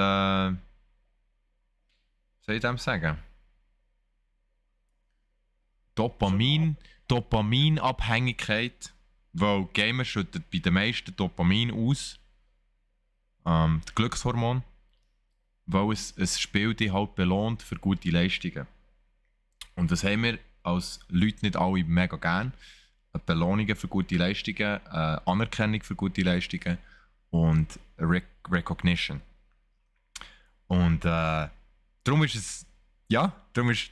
soll ich dem sagen? Dopaminabhängigkeit, weil Gamer schüttet bei den meisten Dopamin aus, das Glückshormon, weil es Spiel dich halt belohnt für gute Leistungen. Und das haben wir als Leute nicht alle mega gern. Belohnungen für gute Leistungen, Anerkennung für gute Leistungen und Recognition. Und darum ist es, ja, darum ist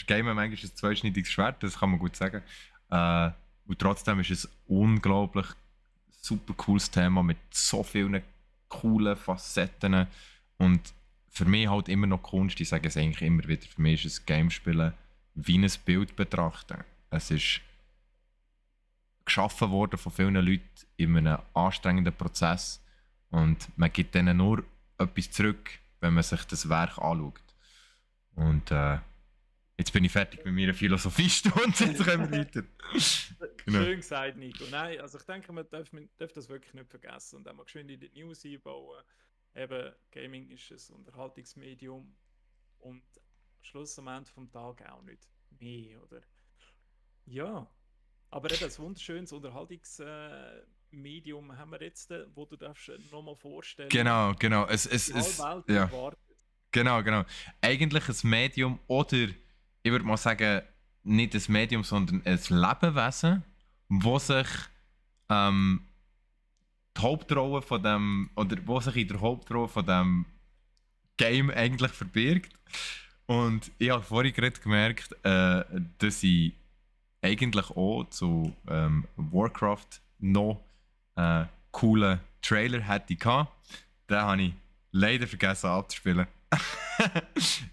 Gamen manchmal ein zweischneidiges Schwert, das kann man gut sagen. Und trotzdem ist es ein unglaublich super cooles Thema mit so vielen coolen Facetten. Und für mich halt immer noch Kunst, ich sage es eigentlich immer wieder, für mich ist ein Gamespielen wie ein Bild betrachten. Es ist geschaffen worden von vielen Leuten in einem anstrengenden Prozess und man gibt denen nur etwas zurück, wenn man sich das Werk anschaut. Und jetzt bin ich fertig mit meiner Philosophiestunde, jetzt können wir weiter. Genau. Schön gesagt, Nico. Nein, also ich denke, man darf das wirklich nicht vergessen und einmal geschwind in die News einbauen. Eben, Gaming ist ein Unterhaltungsmedium und Schluss am Ende vom Tag auch nicht mehr, oder? Ja, aber eben ein wunderschönes Unterhaltungsmedium haben wir jetzt, wo du darfst nochmal vorstellen. Genau. Die halbe Welt Ja. wartet. Genau. Eigentlich ein Medium oder, ich würde mal sagen, nicht ein Medium, sondern ein Lebewesen, wo sich die Hauptrolle von dem, oder wo sich in der Hauptrolle von dem Game eigentlich verbirgt. Und ich habe vorhin gerade gemerkt, dass ich eigentlich auch zu Warcraft noch coolen Trailer hätte gehabt. Den habe ich leider vergessen abzuspielen.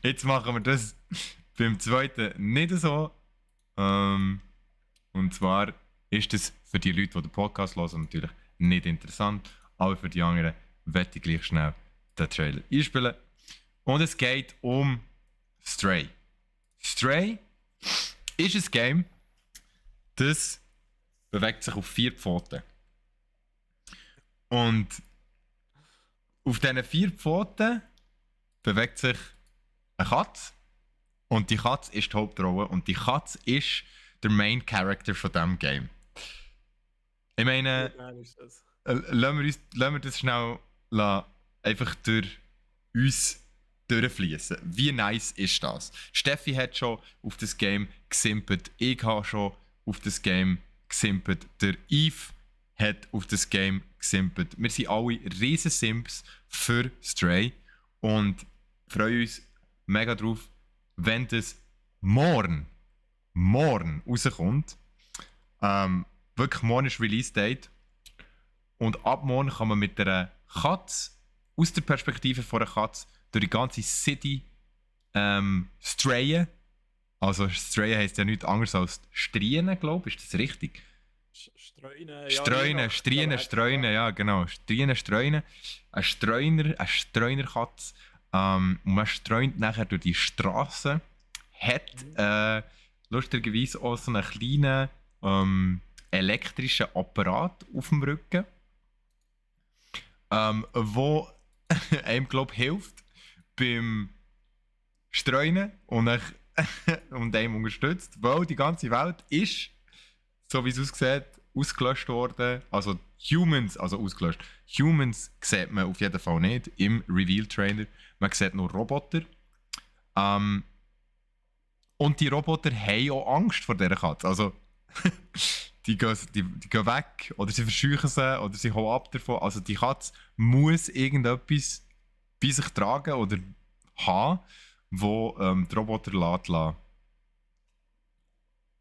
Jetzt machen wir das beim zweiten nicht so. Und zwar ist das für die Leute, die den Podcast hören, natürlich nicht interessant. Aber für die anderen werde ich gleich schnell den Trailer einspielen. Und es geht um Stray. Stray ist ein Game, das bewegt sich auf 4 Pfoten. Und auf diesen 4 Pfoten bewegt sich eine Katze. Und die Katze ist die Hauptrolle. Und die Katze ist der Main Character von diesem Game. Ich meine, lassen wir das schnell einfach durch uns durchfließen. Wie nice ist das? Steffi hat schon auf das Game gesimpelt. Ich habe schon auf das Game gesimpelt. Der Yves hat auf das Game gesimpelt. Wir sind alle riesen Simps für Stray und freuen uns mega drauf, wenn das morgen rauskommt. Wirklich morgen ist Release-Date. Und ab morgen kann man mit einer Katze, aus der Perspektive von einer Katze, durch die ganze City strayen. Also strayen heisst ja nichts anderes als strien, glaube ich. Ist das richtig? Streunen, ja genau. Streunen. Eine Streunerkatze. Und man streunt nachher durch die Straße. Hat lustigerweise auch so einen kleinen elektrischen Apparat auf dem Rücken, wo einem, glaube ich, hilft, beim Streuen und, und einem unterstützt, weil die ganze Welt ist, so wie es aussieht, ausgelöscht worden. Also Humans, also ausgelöscht. Humans sieht man auf jeden Fall nicht im Reveal-Trailer. Man sieht nur Roboter. Und die Roboter haben auch Angst vor dieser Katze. Also, die gehen weg oder sie verscheuchen sie oder sie hauen ab davon. Also die Katze muss irgendetwas bei sich tragen oder haben, wo die Roboter lassen.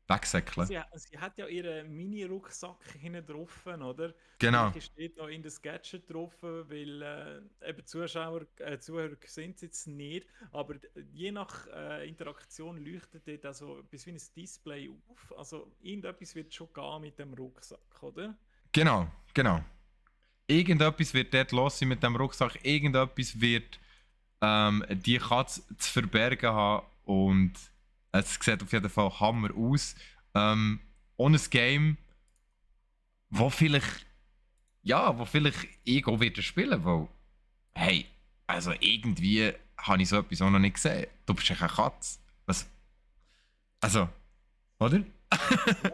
Wegsäckeln. Sie hat ja ihren Mini-Rucksack hinten drauf, oder? Genau. Vielleicht steht noch in das Gadget drauf, weil eben Zuhörer sehen es jetzt nicht, aber je nach Interaktion leuchtet dort also bis wie ein Display auf. Also irgendetwas wird schon gehen mit dem Rucksack, oder? Genau. Irgendetwas wird dort los sein mit dem Rucksack. Irgendetwas wird die Katze zu verbergen haben und es sieht auf jeden Fall Hammer aus. Und ein Game, wo vielleicht ich auch wieder spielen, weil, hey, also irgendwie habe ich so etwas auch noch nicht gesehen. Du bist ja keine Katze. Was? Also, oder?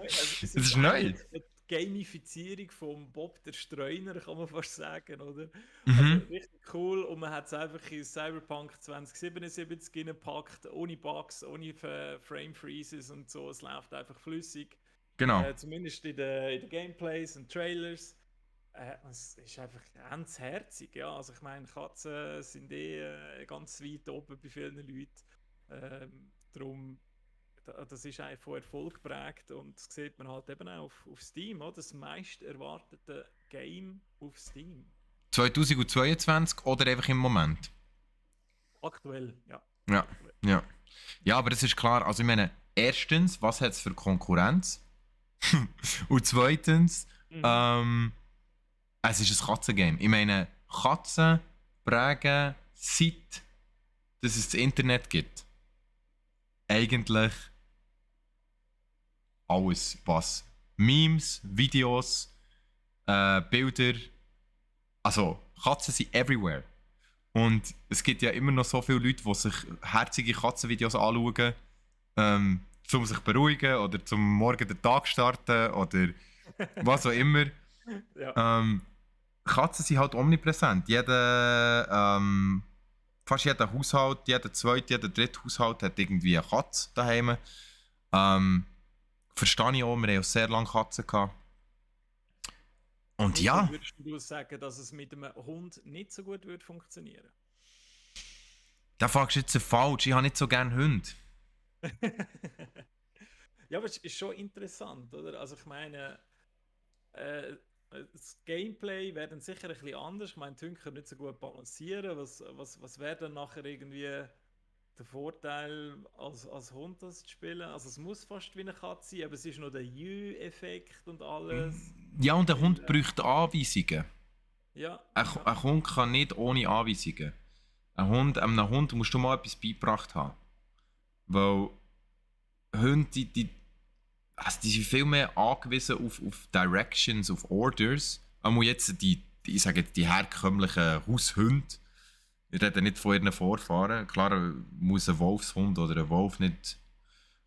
Es Das ist neu. Die Gamifizierung von Bob der Streuner, kann man fast sagen, oder? Also Mhm. richtig cool und man hat es einfach in Cyberpunk 2077 reingepackt, ohne Bugs, ohne Frame Freezes und so. Es läuft einfach flüssig. Genau. Zumindest in den Gameplays und Trailers. Es ist einfach ganz herzig, ja. Also ich meine, Katzen sind ganz weit oben bei vielen Leuten. Darum, das ist einfach von Erfolg geprägt und das sieht man halt eben auch auf Steam, oder? Das meist erwartete Game auf Steam. 2022 oder einfach im Moment? Aktuell, ja. Ja, Aktuell. ja. Ja, aber das ist klar. Also ich meine, erstens, was hat es für Konkurrenz? Und zweitens, Mhm. es ist ein Katzengame. Ich meine, Katzen prägen seit dass es das Internet gibt. Eigentlich alles, was Memes, Videos, Bilder, also Katzen sind everywhere. Und es gibt ja immer noch so viele Leute, die sich herzige Katzenvideos anschauen, um sich zu beruhigen oder zum Morgen den Tag starten oder was auch immer. Ja. Katzen sind halt omnipräsent. Fast jeder Haushalt, jeder zweite, jeder dritte Haushalt hat irgendwie eine Katze daheim. Verstehe ich auch, wir haben auch sehr lange Katzen gehabt. Und Wieso ja, würdest du sagen, dass es mit einem Hund nicht so gut würde funktionieren? da fragst du jetzt falsch. Ich habe nicht so gerne Hunde. Ja, aber es ist schon interessant, oder? Also ich meine, das Gameplay wäre dann sicher ein bisschen anders. Ich meine, die Hunde können nicht so gut balancieren. Was wäre dann nachher irgendwie der Vorteil als Hund das zu spielen? Also es muss fast wie eine Katze sein, aber es ist noch der Jü-Effekt und alles. Ja, und der Weil, Hund bräuchte Anweisungen. ja, ja. Ein Hund kann nicht ohne Anweisungen. Einem Hund musst du mal etwas beigebracht haben. Weil Hunde, die sind viel mehr angewiesen auf Directions, auf Orders. Aber jetzt ich sage jetzt, die herkömmlichen Haushunde. Ich rede nicht von ihren Vorfahren. Klar muss ein Wolfshund oder ein Wolf nicht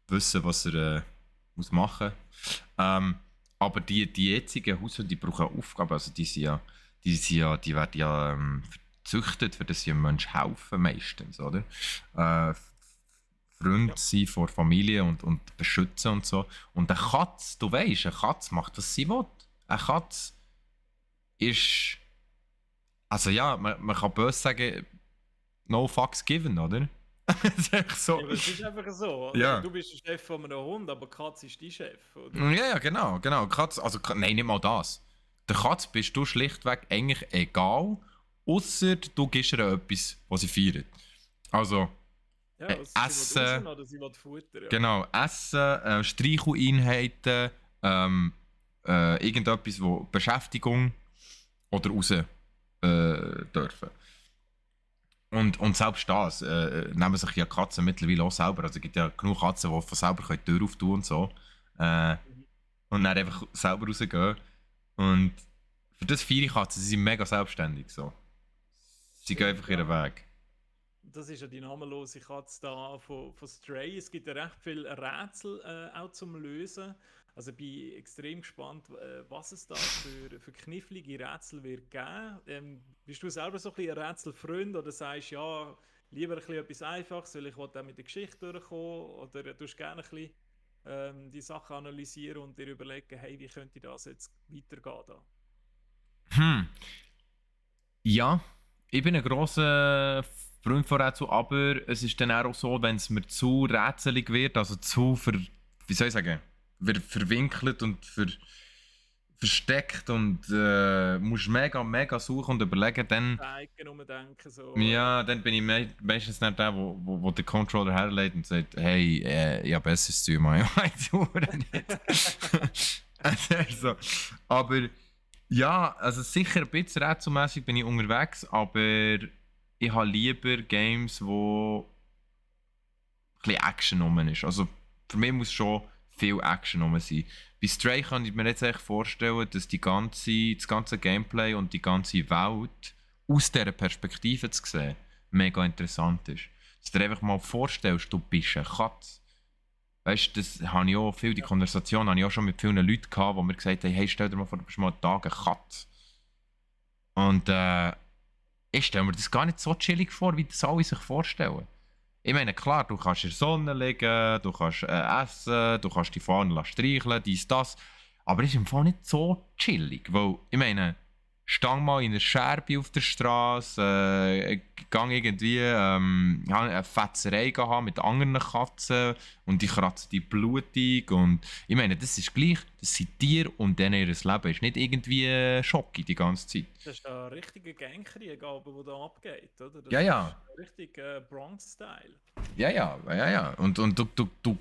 wissen, was er muss machen muss. Aber die jetzigen Haushunde, die brauchen Aufgaben. Also die werden ja gezüchtet, für das sie einem Menschen helfen meistens, oder? Freund Ja. sein vor Familie und beschützen und so. Und eine Katze, du weißt, eine Katze macht, was sie will. Eine Katze ist. Also ja, man kann böse sagen, no fucks given, oder? Das ist echt so. Ja, aber es ist einfach so. Oder? Ja. Du bist der Chef von einem Hund, aber die Katze ist dein Chef, oder? Ja, genau. Katze, also, nein, nicht mal das. Der Katze bist du schlichtweg eigentlich egal, außer du gibst ihr etwas, was sie feiert. Also, Ja, also sie will raus Essen, oder sie will Futter, ja. genau, Essen, Streicheleinheiten, irgendetwas, wo Beschäftigung oder raus dürfen. Und selbst das nehmen sich ja Katzen mittlerweile auch selber. Also es gibt ja genug Katzen, die von selber die Tür auftun und so. Äh, Mhm. und dann einfach selber rausgehen. Und für das viele Katzen, sie sind mega selbstständig. So. Sie gehen einfach Ja. ihren Weg. das ist ja die namenlose Katze da von Stray. Es gibt ja recht viele Rätsel auch zum Lösen. Also ich bin extrem gespannt, was es da für knifflige Rätsel wird geben. Bist du selber so ein bisschen ein Rätselfreund oder sagst ja, lieber ein bisschen etwas Einfaches, weil ich will auch mit der Geschichte durchkommen? Oder tust gerne ein bisschen die Sachen analysieren und dir überlegen, hey, wie könnte das jetzt weitergehen da? Hm. Ja, ich bin ein grosser Freund von Rätsel, aber es ist dann auch so, wenn es mir zu rätselig wird, also wie soll ich sagen, verwinkelt und versteckt und musst mega suchen und überlegen, dann, Zeigen, umdenken, so. ja, dann bin ich meistens nicht der, wo der Controller herleitet und sagt, hey, ja, besseres zu tun, man, ich weiß nicht. Also, aber ja, also sicher ein bisschen rätselmässig bin ich unterwegs, aber ich habe lieber Games, wo ein bisschen Action rum ist. Also für mich muss schon viel Action rum sein. Bei Stray kann ich mir jetzt echt vorstellen, dass das ganze Gameplay und die ganze Welt aus dieser Perspektive zu sehen mega interessant ist. Dass du dir einfach mal vorstellst, du bist eine Katze. Weißt du, das habe ich auch die Konversation habe ich auch schon mit vielen Leuten gehabt, wo mir gesagt haben, hey, stell dir mal vor, du bist mal einen Tag eine Katze. Und ich stelle mir das gar nicht so chillig vor, wie das alle sich vorstellen. Ich meine, klar, du kannst in der Sonne liegen, du kannst essen, du kannst die Fahne streicheln, dies, das. Aber es ist im Fall nicht so chillig, weil, ich meine, stang mal in einer Scherbe auf der Straße, gang irgendwie ja, eine Fetzerei haben mit anderen Katzen und die kratzen die blutig und ich meine, das ist gleich, das sind Tiere und denen ihr Leben ist nicht irgendwie Schocki die ganze Zeit. Das ist ein richtiger Gangkrieg, aber der da abgeht, oder? Ja, Das ist ja, richtig Bronx-Style. ja. Und du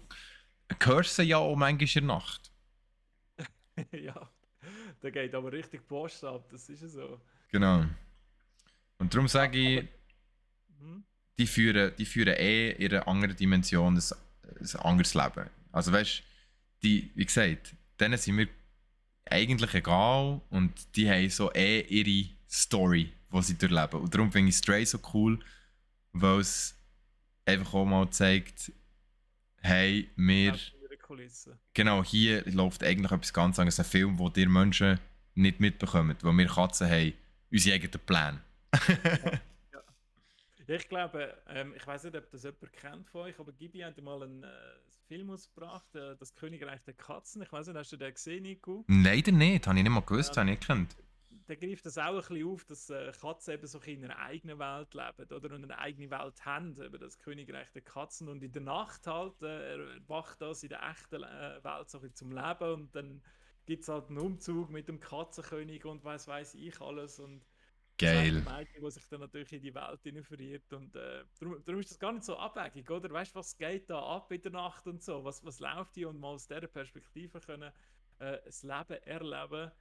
hörst sie ja auch manchmal in der Nacht. Ja, da geht aber richtig Post ab, das ist ja so. Genau. Und darum sage Aber ich, hm, die führen in einer anderen Dimension ein anderes Leben. Also weißt du, wie gesagt, denen sind wir eigentlich egal und die haben so ihre Story, die sie durchleben. Und darum finde ich Stray so cool, weil es einfach auch mal zeigt, hey, wir, auch in der Kulisse. genau hier läuft eigentlich etwas ganz anderes. Ein Film, wo die Menschen nicht mitbekommen, weil wir Katzen haben unsere eigenen Pläne. Ja, ja. Ja, ich glaube, ich weiß nicht, ob das jemand kennt von euch, aber Gibi hat mal einen Film ausgebracht, Das Königreich der Katzen. Ich weiß nicht, hast du den gesehen, Nico? Leider nicht, habe ich nicht mal gewusst, Ja, habe ich nicht gekannt. der greift das auch ein bisschen auf, dass Katzen eben so in einer eigenen Welt leben oder und eine eigene Welt haben, eben das Königreich der Katzen. Und in der Nacht halt erwacht das in der echten Welt so ein bisschen zum Leben und dann gibt es halt einen Umzug mit dem Katzenkönig und weiß ich alles. Und das eine Geil. Mädchen, das sich dann natürlich in die Welt hinein verirrt. Und darum ist das gar nicht so abwegig, oder? Weißt du, was geht da ab in der Nacht und so? Was läuft hier? Und mal aus dieser Perspektive können das Leben erleben,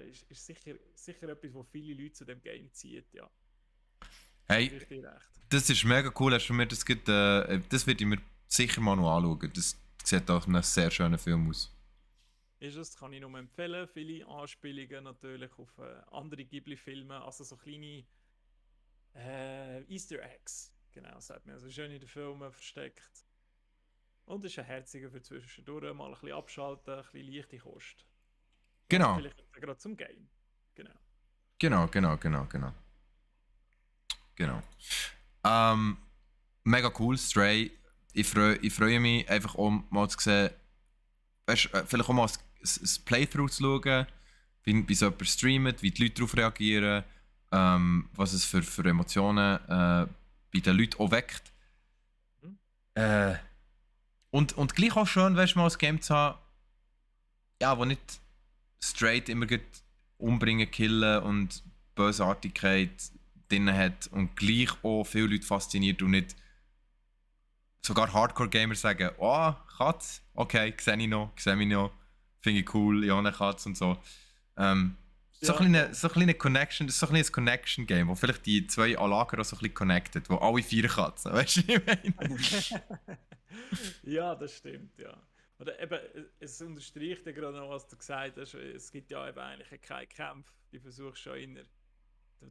ist sicher etwas, wo viele Leute zu dem Game ziehen, ja. Hey, Gebe ich dir recht. das ist mega cool, hast du mir das das werde ich mir sicher mal noch anschauen. Das sieht auch nach einem sehr schönen Film aus. Ist es, kann ich nur empfehlen. Viele Anspielungen natürlich auf andere Ghibli-Filme, also so kleine Easter Eggs, genau, sagt man. Also schön in den Filmen versteckt. Und ist ein herziger für zwischendurch, mal ein bisschen abschalten, ein bisschen leichte Kost. Also Genau, vielleicht gerade zum Game. Genau. genau. Genau. Ähm, mega cool, Stray. Ich freue mich einfach, um mal zu sehen, weißt, vielleicht auch mal ein Playthrough zu schauen, wie so jemand streamt, wie die Leute darauf reagieren, was es für Emotionen bei den Leuten auch weckt. Hm? Äh, und gleich auch schön, weißt, mal ein Game zu haben, ja, wo nicht straight immer umbringen, killen und Bösartigkeit drin hat und gleich auch viele Leute fasziniert und nicht sogar Hardcore-Gamer sagen, oh, Katz, okay, sehe ich noch, finde ich cool, ja, eine Katz und so. Ja, voll. So eine kleine Connection, das ist so ein kleines Connection-Game, wo vielleicht die zwei Lager auch so ein bisschen connected, wo alle vier Katzen, weißt du, wie ich meine? Ja, das stimmt, ja. Oder eben, es unterstreicht ja gerade noch, was du gesagt hast. Es gibt ja eben eigentlich keinen Kampf. Die versuchst schon inner,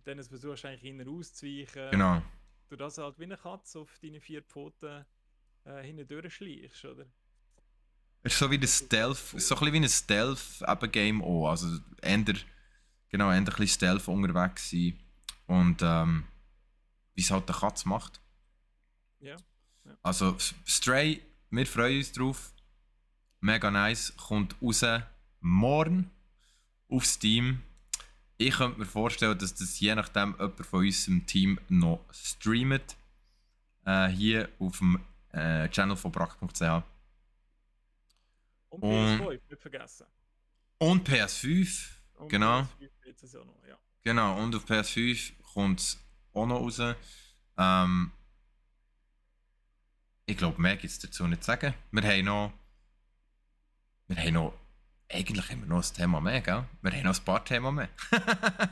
denen versuchst du eigentlich inner auszuweichen. Genau. du das halt wie eine Katze auf deine 4 Pfoten hinten durchschleichst, oder? Es ist so wie ein Das ist Stealth, cool. so ein bisschen wie ein Stealth-Game auch. Also eher, genau, eher ein bisschen Stealth unterwegs sein. Und wie es halt der Katz macht. Ja, ja. Also Stray, wir freuen uns drauf. Mega nice. Kommt raus morgen auf Steam. Ich könnte mir vorstellen, dass das je nachdem jemand von unserem Team noch streamt. Hier auf dem Channel von brack.ch. Und Und, PS5, nicht vergessen. und PS5. Und Genau. PS5 jetzt es ja noch, ja. Genau. Und auf PS5 kommt es auch noch raus. Ähm, ich glaube, mehr gibt es dazu nicht zu sagen. Eigentlich haben wir noch ein Thema mehr, gell? Wir haben noch ein paar Themen mehr.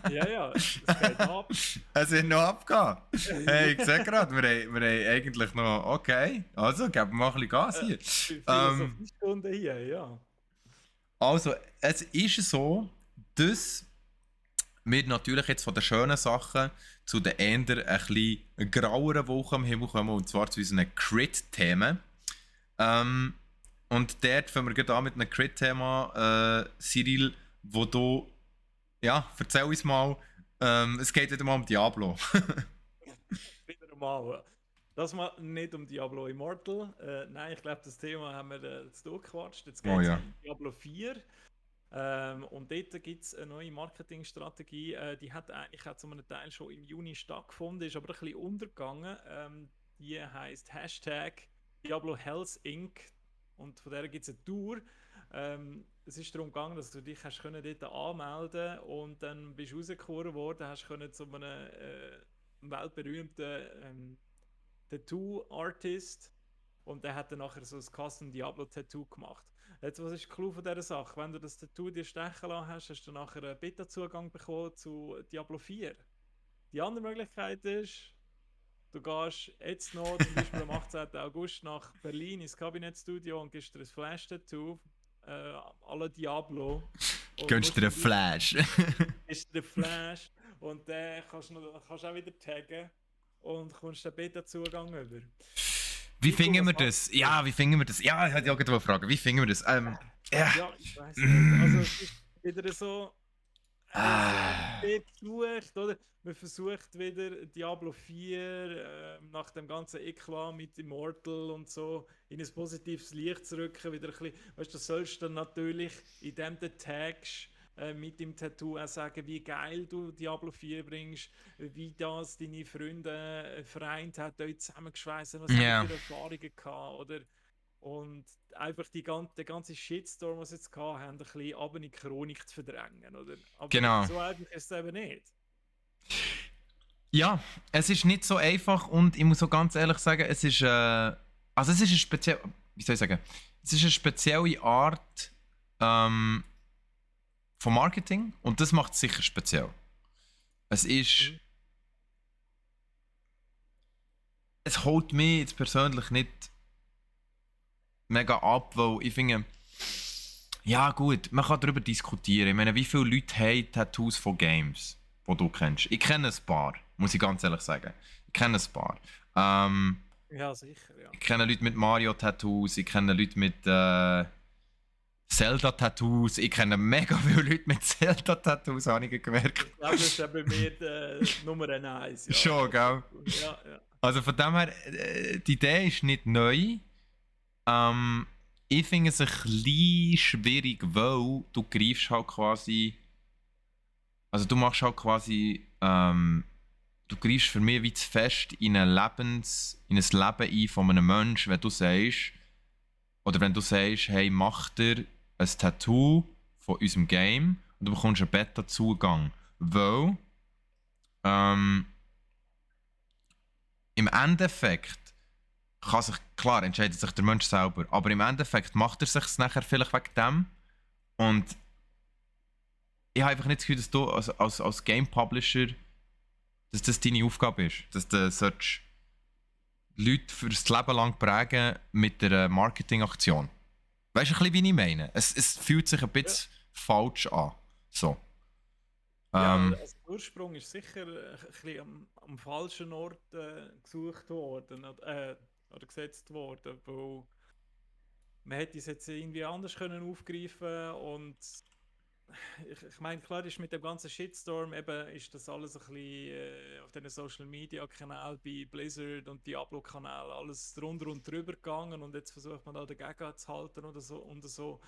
Ja, ja, es geht ab. Es wird noch abgehen. Hey, ich sehe gerade, wir haben eigentlich noch. Okay, also geben wir mal ein bisschen Gas hier. Philosophiestunde hier, ja. Also, es ist so, dass wir natürlich jetzt von den schönen Sachen zu den eher ein bisschen graueren Wochen am Himmel kommen, und zwar zu unseren Crit-Themen. Und dort fangen wir gerade an mit einem Crit-Thema, Cyril, wo du, ja, erzähl uns mal, es geht wieder mal um Diablo. Wieder mal. Das mal nicht um Diablo Immortal. Nein, ich glaube, das Thema haben wir jetzt durchgequatscht. Jetzt geht es ja. um Diablo 4. Und dort gibt es eine neue Marketingstrategie. Die hat eigentlich auch zu einem Teil schon im Juni stattgefunden, ist aber ein bisschen untergegangen. Die heisst Hashtag Diablo Hells Inc. Und von der gibt es eine Tour. Es ist darum gegangen, dass du dich hast können dort anmelden und dann bist du rausgekommen worden, hast können zu einem weltberühmten Tattoo-Artist, und der hat dann nachher so ein Custom Diablo-Tattoo gemacht. Jetzt, was ist der Clou von dieser Sache? Wenn du das Tattoo dir stechen lassen hast, hast du nachher einen Beta-Zugang bekommen zu Diablo 4. Die andere Möglichkeit ist, du gehst jetzt noch, zum Beispiel am 18. August, nach Berlin ins Kabinett-Studio und gibst dir ein Flash-Tattoo à la Diablo. Gönnst dir einen Flash. Ist der Flash und dann kannst du auch wieder taggen und kommst den Beta-Zugang über. Wie finden wir das? Ja, wie finden wir das? Ja, ich hatte auch gerade eine Frage. Wie finden wir das? Ja, ich weiß nicht. Also es ist wieder so versucht, oder? Man versucht wieder Diablo 4 nach dem ganzen Eklat mit Immortal und so in ein positives Licht zu rücken. Wieder ein bisschen, weißt du, sollst dann natürlich, indem du tagst, mit dem Tattoo auch sagen, wie geil du Diablo 4 bringst, wie das deine Freunde vereint hat, dort zusammengeschweißt, was haben für Erfahrungen gehabt, oder? Und einfach der ganze Shitstorm, was sie jetzt gehabt haben, ein bisschen ab in die Chronik zu verdrängen, oder? Aber genau. So einfach ist es eben nicht. Ja, es ist nicht so einfach, und ich muss auch ganz ehrlich sagen, es ist eine spezielle, wie soll ich sagen, es ist eine spezielle Art von Marketing, und das macht es sicher speziell. Es ist, es holt mich jetzt persönlich nicht mega ab, weil ich finde, ja gut, man kann darüber diskutieren. Ich meine, wie viele Leute haben Tattoos von Games, die du kennst? Ich kenne ein paar, muss ich ganz ehrlich sagen. Ich kenne ein paar. Ja, sicher, ja. Ich kenne Leute mit Mario-Tattoos, ich kenne Leute mit Zelda-Tattoos, ich kenne mega viele Leute mit Zelda-Tattoos, habe ich gemerkt. Ich glaube, das ist bei mir Nummer 1. Ja. Schon, gell? Ja, ja. Also von dem her, die Idee ist nicht neu. Ich finde es ein bisschen schwierig, weil du greifst halt quasi. Also du machst halt quasi. Du greifst für mich wie zu fest in ein Leben ein von einem Menschen, wenn du sagst. Oder wenn du sagst, hey, mach dir ein Tattoo von unserem Game und du bekommst einen Beta-Zugang. Weil im Endeffekt klar entscheidet sich der Mensch selber, aber im Endeffekt macht er sich nachher vielleicht wegen dem. Und ich habe einfach nicht das Gefühl, dass du als Game Publisher, dass das deine Aufgabe ist, dass du Leute für das Leben lang prägen mit einer Marketingaktion. Weißt du ein bisschen, wie ich meine? Es fühlt sich ein bisschen falsch an. So. Ja, Ähm, also der Ursprung ist sicher ein bisschen am falschen Ort gesucht worden oder gesetzt worden, weil man hätte es jetzt irgendwie anders können aufgreifen und ich meine, klar ist mit dem ganzen Shitstorm eben, ist das alles ein bisschen auf den Social Media Kanälen bei Blizzard und Diablo Kanal alles drunter und drüber gegangen und jetzt versucht man da dagegen zu halten oder so und so.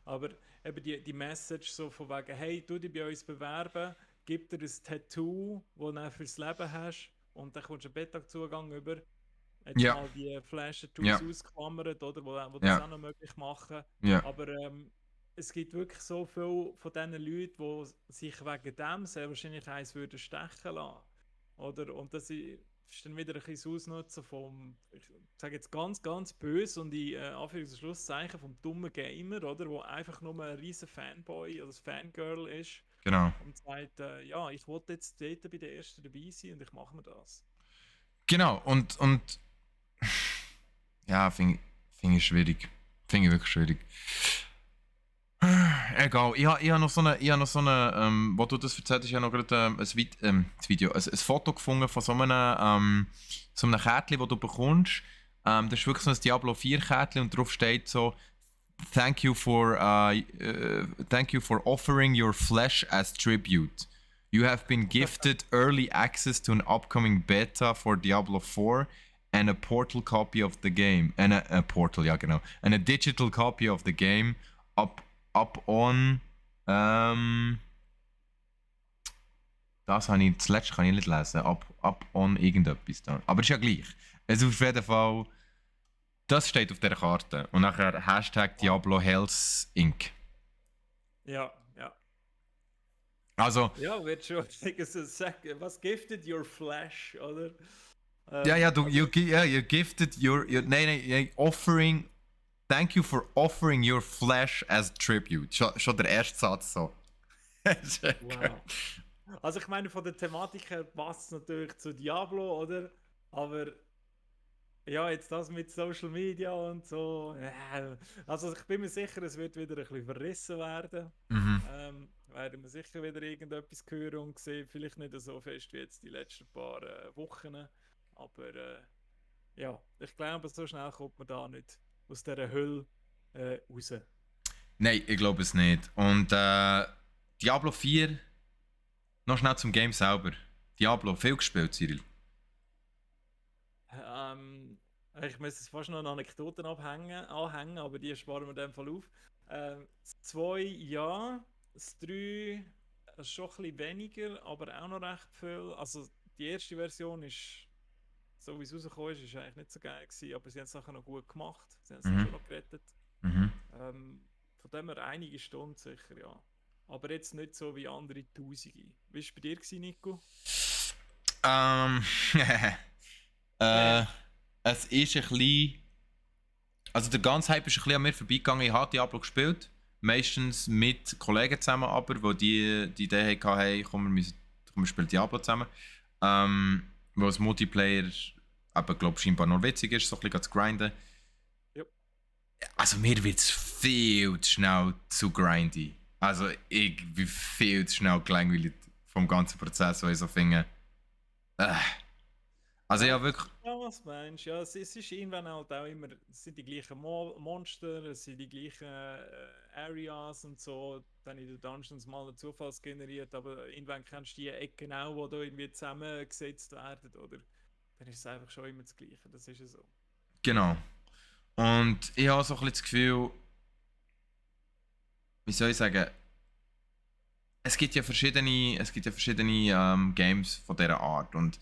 Aber eben die Message so von wegen, hey, du dich bei uns bewerben, gib dir ein Tattoo, das du dann fürs Leben hast und dann kommst du einen Beta-Zugang über. Jetzt ja, mal die Flash-Tattoos ja, ausgeklammert, oder, wo das ja, auch noch möglich machen. ja. Aber es gibt wirklich so viele von diesen Leuten, die sich wegen dem sehr wahrscheinlich eins würden stechen lassen. Oder? Und das ist dann wieder ein bisschen das Ausnutzen vom, ich sage jetzt ganz, ganz böse und in Anführungs- und Schlusszeichen vom dummen Gamer, oder? Wo einfach nur ein riesen Fanboy oder ein Fangirl ist Genau. und sagt, ja, ich wollte jetzt dort bei der Ersten dabei sein und ich mache mir das. Genau, und ja, find ich schwierig. Finde ich wirklich schwierig. Egal, ich habe noch so eine, wo du das erzählt hast, ich habe noch gerade das Video, ein Foto gefunden von so einem Kärtchen, das du bekommst. Das ist wirklich so ein Diablo 4 Kärtchen und drauf steht so, thank you for offering your flesh as tribute. You have been gifted early access to an upcoming beta for Diablo 4 and a portal copy of the game. And a portal, ja genau. And a digital copy of the game up on. Das habe ich, das letzte kann ich nicht lesen. Up on irgendetwas da. Aber ist ja gleich. Es ist auf jeden Fall. Das steht auf der Karte. Und nachher Hashtag Diablo Hells Inc. Ja, ja. Also, Ja, wird schon. Was giftet your flesh, oder? ja, Also, you gifted nein, offering. Thank you for offering your flesh as tribute. Schon der erste Satz so. wow. Also ich meine, von der Thematik her passt es natürlich zu Diablo, oder? Aber ja, jetzt das mit Social Media und so. Also ich bin mir sicher, es wird wieder ein bisschen verrissen werden. Mhm. Werden wir sicher wieder irgendetwas hören und sehen. Vielleicht nicht so fest wie jetzt die letzten paar Wochen. Aber ja, ich glaube, so schnell kommt man da nicht aus dieser Hölle raus. Nein, ich glaube es nicht. Und Diablo 4, noch schnell zum Game selber. Diablo, viel gespielt, Cyril. Ich müsste jetzt fast noch eine Anekdoten anhängen, aber die sparen wir in dem Fall auf. Das 2 ja, das 3 schon ein bisschen weniger, aber auch noch recht viel. Also die erste Version ist, so wie es rausgekommen ist eigentlich nicht so geil gewesen, aber sie haben es nachher noch gut gemacht. Sie haben es dann Mhm. schon noch gerettet. Mhm. Von dem her einige Stunden sicher, ja. Aber jetzt nicht so wie andere Tausende. Wie war es bei dir, Nico? Ähm, äh, es ist ein bisschen. Also der ganze Hype ist ein bisschen an mir vorbeigegangen. Ich habe Diablo gespielt. Meistens mit Kollegen zusammen, aber wo die Idee hatten, hey, komm, wir spielen Diablo zusammen. Wo das Multiplayer aber glaube scheinbar noch witzig ist, so ein bisschen zu grinden. Ja. Also mir wird es viel zu schnell zu grindy. Also ich bin viel zu schnell gelangweilt vom ganzen Prozess, wo ich so finde. Also ja, wirklich. Ja, was meinst du? Ja, es ist irgendwann halt auch immer, es sind die gleichen Monster, es sind die gleichen Areas und so, dann in den Dungeons mal ein Zufalls generiert, aber irgendwann kennst du die Ecken auch, wo da irgendwie zusammengesetzt werden, oder? Dann ist es einfach schon immer das Gleiche, das ist ja so. Genau. Und ich habe so ein bisschen das Gefühl, wie soll ich sagen, es gibt ja verschiedene Games von dieser Art. Und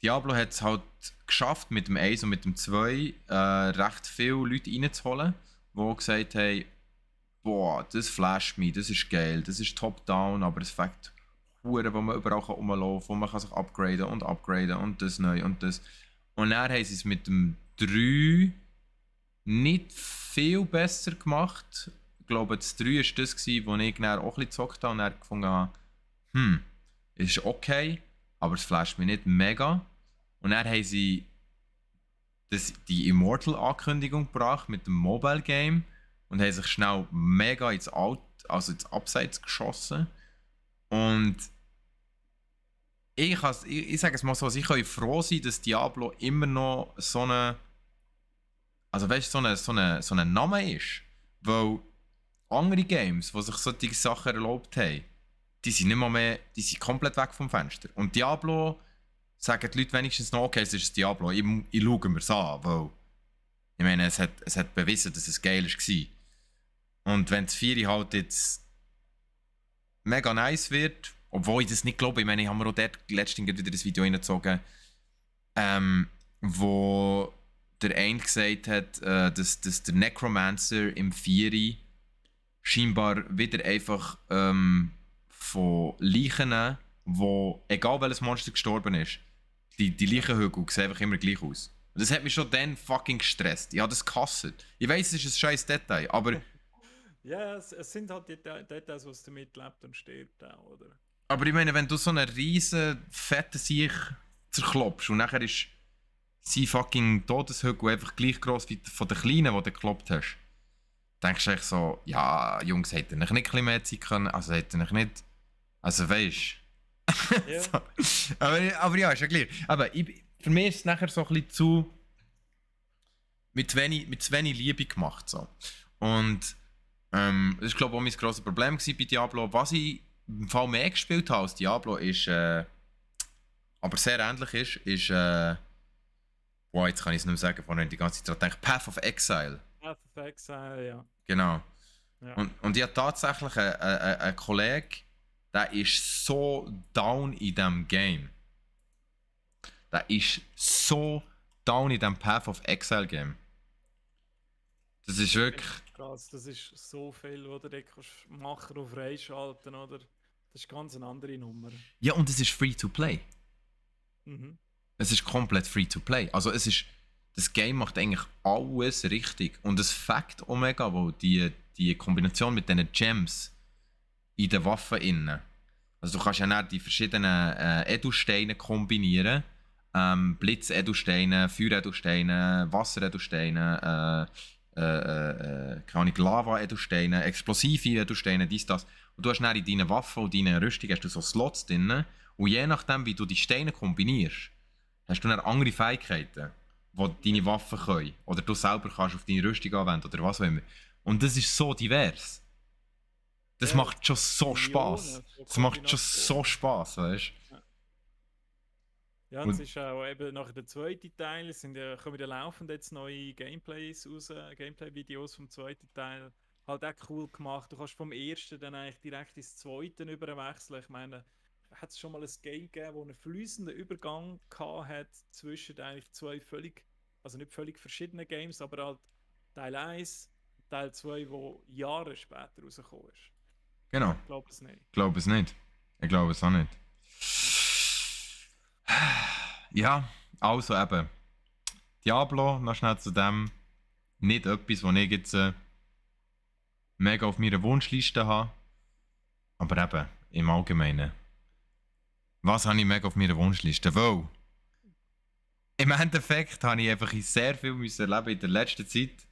Diablo hat es halt geschafft, mit dem 1 und mit dem 2 recht viele Leute reinzuholen, die gesagt haben, boah, das flasht mich, das ist geil, das ist top-down, aber es fängt Huren, wo man überall rumlaufen kann, wo man kann sich upgraden und das neu und das. Und dann haben sie es mit dem 3 nicht viel besser gemacht. Ich glaube, das 3 war das, wo ich dann auch ein bisschen gezockt habe und dann gefunden habe, es ist okay, aber es flasht mich nicht mega. Und dann haben sie die Immortal-Ankündigung gebracht mit dem Mobile Game und haben sich schnell mega ins Abseits geschossen. Und ich sage es mal so, sie können froh sein, dass Diablo immer noch so eine, also weißt du, so ein Name ist. Weil andere Games, die sich solche Sachen erlaubt haben, die sind nicht mal mehr, die sind komplett weg vom Fenster. Und Diablo sagen die Leute wenigstens noch, okay, es ist ein Diablo, ich schaue mir es an, weil ich meine, es hat bewiesen, dass es geil war. Und wenn das 4 halt jetzt mega nice wird, obwohl ich das nicht glaube, ich meine, ich habe mir auch dort letztens wieder das Video reingezogen, wo der eine gesagt hat, dass der Necromancer im 4 scheinbar wieder einfach von Leichen, wo, egal welches Monster gestorben ist, die Leichenhügel sehen einfach immer gleich aus. Und das hat mich schon dann fucking gestresst. Ich habe das gehasst. Ich weiss, es ist ein scheiß Detail, aber... Ja, es sind halt die Details, was damit lebt und stirbt auch, oder? Aber ich meine, wenn du so einen riesen, fetten Sieg zerklopfst und nachher ist sein fucking Todeshügel einfach gleich gross wie von den kleinen, die du gekloppt hast, denkst du echt so, ja, Jungs, hätte ihr nicht ein bisschen mehr Zeit können, also hätte ihr nicht... Also weisst Ja. so. aber ja, ist ja gleich. Aber für mich ist es nachher so ein bisschen zu... mit zu wenig Liebe gemacht. So. Und das war, glaube ich, auch mein grosses Problem bei Diablo. Was ich im Fall mehr gespielt habe als Diablo ist... aber sehr ähnlich ist... wow, jetzt kann ich es nicht mehr sagen, vorhin die ganze Zeit dran gedacht. Path of Exile. Path of Exile, ja. Genau. Ja. Und ich habe tatsächlich einen Kollegen, der ist so down in diesem Game. Der ist so down in diesem Path of Exile Game. Das ist wirklich... Krass, das ist so viel, oder? Du kannst Macher auf freischalten, oder? Das ist ganz eine andere Nummer. Ja, und es ist free to play. Mhm. Es ist komplett free to play. Also es ist... Das Game macht eigentlich alles richtig. Und es fängt auch mega, wo die Kombination mit diesen Gems in den Waffen innen. Also du kannst ja dann die verschiedenen Edelsteine kombinieren. Blitz-Edelsteine, Feuer-Edelsteine, Wasser-Edelsteine, keine Ahnung, Lava-Edelsteine, explosive Edelsteine, dies, das. Und du hast dann in deinen Waffen und deinen Rüstungen hast du so Slots drin. Und je nachdem, wie du die Steine kombinierst, hast du dann andere Fähigkeiten, die deine Waffen können. Oder du selber kannst auf deine Rüstung anwenden oder was auch immer. Und das ist so divers. Das Ja, macht schon so Millionen Spaß. von Das macht schon Kombinationen. so Spaß, weißt Ja, du? und es ist auch eben nach der zweiten Teil, kommen ja laufend jetzt neue Gameplays raus, Gameplay-Videos vom zweiten Teil. Halt auch cool gemacht. Du kannst vom ersten dann eigentlich direkt ins zweite überwechseln. Ich meine, hat es schon mal ein Game gegeben, wo einen fließenden Übergang hat zwischen eigentlich zwei völlig, also nicht völlig verschiedenen Games, aber halt Teil 1, Teil 2, wo Jahre später rausgekommen ist. Genau. Ich glaube es nicht. Ich glaube es nicht. Ich glaube es auch nicht. Ja, also eben. Diablo, noch schnell zu dem. Nicht etwas, was ich jetzt mega auf meiner Wunschliste habe. Aber eben, im Allgemeinen. Was habe ich mega auf meiner Wunschliste? Weil im Endeffekt habe ich einfach sehr viel müssen erleben in der letzten Zeit.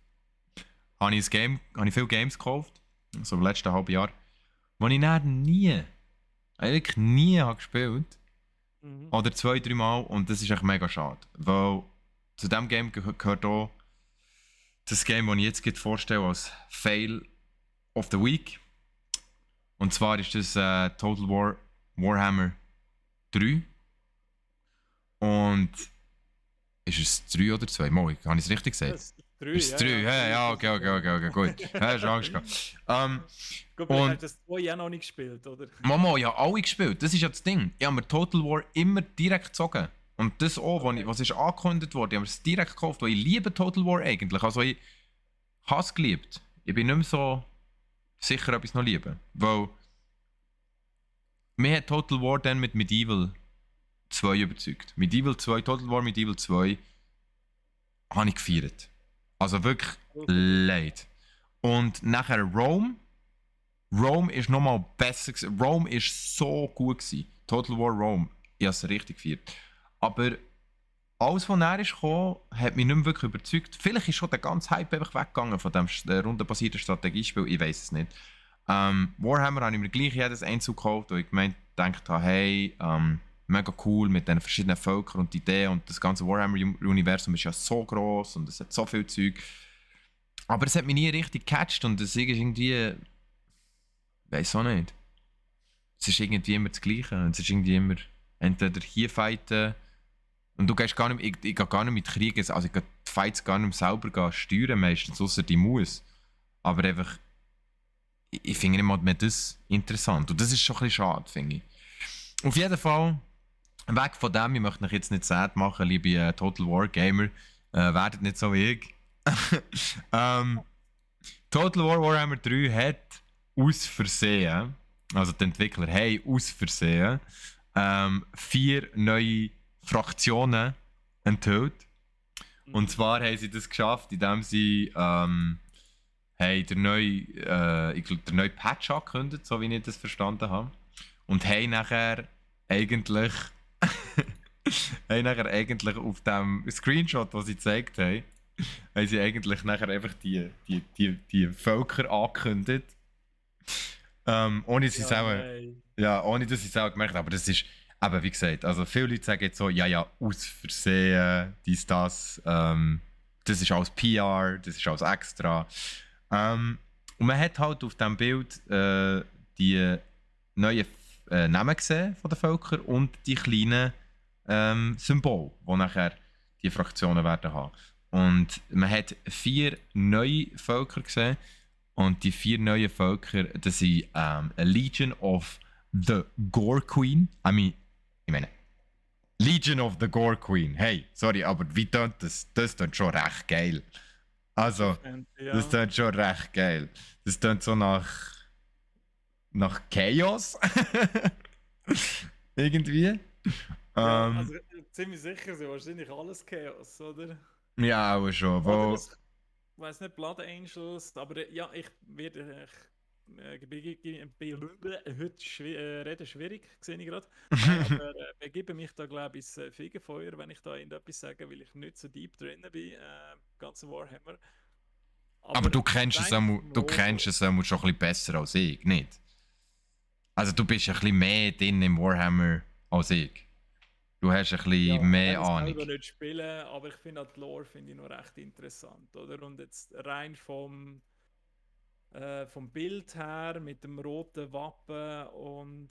Habe ich viele Games gekauft. So im letzten halben Jahr. Die ich dann wirklich nie habe gespielt. Mhm. Oder 2-3 Mal. Und das ist echt mega schade. Weil zu diesem Game gehört auch das Game, das ich jetzt gerade vorstelle als Fail of the Week. Und zwar ist das Total War Warhammer 3. Und ist es 3 oder 2? Mal, habe ich es richtig gesagt? Das ist 3, Ist es 3? Ja, okay, gut. Hast du Angst gehabt. Gut, und- vielleicht hast du das 2 auch noch nicht gespielt, oder? Mama, ich habe alle gespielt. Das ist ja das Ding. Ich habe mir Total War immer direkt gezogen. Und das auch, was ist angekündigt wurde, ich habe es direkt gekauft, weil ich liebe Total War eigentlich. Also ich habe es geliebt. Ich bin nicht mehr so sicher, ob ich es noch liebe. Weil mir hat Total War dann mit Medieval 2 überzeugt. Total War Medieval 2 habe ich gefeiert. Also wirklich leid. Und nachher Rome. Rome ist nochmal besser gewesen. Rome ist so gut gewesen. Total War Rome. Ich habe es richtig gefeiert. Aber alles, was näher ist gekommen, hat mich nicht mehr wirklich überzeugt. Vielleicht ist schon der ganze Hype einfach weggegangen von dem rundenbasierten Strategiespiel. Ich weiß es nicht. Warhammer habe ich mir gleich jedes Einzel gekauft, wo ich gedacht habe, hey, mega cool mit den verschiedenen Völkern und Ideen und das ganze Warhammer-Universum ist ja so groß und es hat so viel Zeug. Aber es hat mich nie richtig gecatcht und es ist irgendwie, weiß auch nicht. Es ist irgendwie immer das Gleiche. Es ist irgendwie immer entweder hier fighten und du gehst gar nicht, ich gehe gar nicht mit Kriegen, also ich gehe die Fights gar nicht selber steuern meistens, außer die muss. Aber einfach, ich finde nicht mal mehr das interessant und das ist schon ein bisschen schade, finde ich. Auf jeden Fall, weg von dem, ich möchte euch jetzt nicht sad machen, liebe Total War Gamer, werdet nicht so wie ich. Total War Warhammer 3 hat aus Versehen, also die Entwickler haben aus Versehen 4 neue Fraktionen enthüllt. Und zwar haben sie das geschafft, indem sie haben den neuen Patch angekündigt, so wie ich das verstanden habe. Und haben nachher eigentlich auf dem Screenshot, den sie gezeigt haben, haben sie eigentlich nachher einfach die Völker angekündigt. Ohne dass sie es auch gemerkt haben. Aber das ist, eben wie gesagt, also viele Leute sagen jetzt so, ja, aus Versehen, das ist alles PR, das ist alles extra. Und man hat halt auf diesem Bild die neuen Namen gesehen von den Völkern und die kleinen Symbole, die nachher die Fraktionen werden haben. Und man hat 4 neue Völker gesehen und die 4 neuen Völker, das sind a Legion of the Gore Queen. Ich meine, Legion of the Gore Queen. Hey, sorry, aber wie tönt das? Das tönt schon recht geil. Also, das tönt schon recht geil. Das tönt so nach Chaos. Irgendwie. Ja, also ziemlich sicher sind wahrscheinlich alles Chaos, oder? Ja, auch schon. Oder ich weiß nicht, Blood Angels, aber ja, ich werde heute reden schwierig, sehe ich gerade. Aber begebe mich da, glaube ich, ins Fegefeuer, wenn ich da irgendetwas sage, weil ich nicht so deep drin bin, ganzen Warhammer. Aber du kennst es auch schon ein bisschen besser als ich, nicht? Also du bist ein bisschen mehr drin im Warhammer als ich. Du hast ein bisschen mehr Ahnung. Ich kann nicht spielen, aber ich finde die Lore finde ich noch recht interessant, oder? Und jetzt rein vom Bild her mit dem roten Wappen und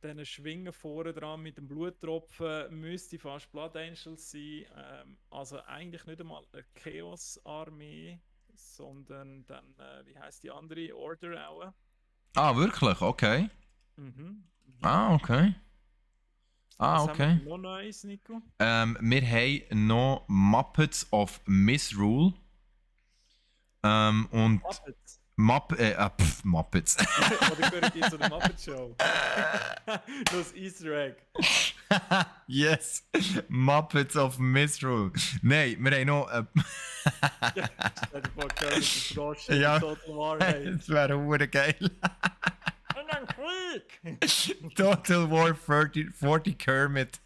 diesen Schwingen vorne dran mit dem Bluttropfen müsste fast Blood Angels sein. Also eigentlich nicht einmal eine Chaos-Armee, sondern dann, wie heißt die andere? Order auch. Ah, wirklich? Okay. Mhm. Ah, okay. Was haben wir noch Neues, Nico? Wir haben noch Muppets of Misrule. Und Muppets. Oder gehört ihr zu der Muppet Show? Das Easter Egg. Yes! Muppets of Misrule. Nein, wir haben noch. Stell dir vor, gehört das Frosch Ja. Total War. Das wäre hure geil. Und dann Krieg! Total War 40 Kermit.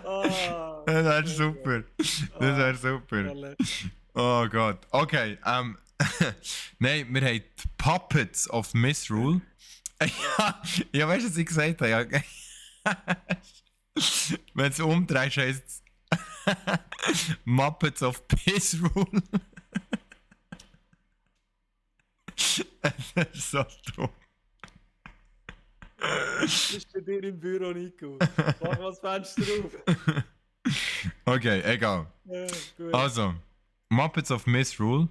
Oh, Das wäre super. Das wäre super. Oh Gott. Okay, nein, wir haben die Puppets of Misrule. Ja, weißt du, was ich gesagt habe? Ja. Wenn du es umdrehst, heisst es Muppets of Pissrule. Das ist so dumm. Bist bei dir im Büro, Nico? Mach mal das Fenster auf. Okay, egal. Ja, gut. Also, Muppets of Misrule.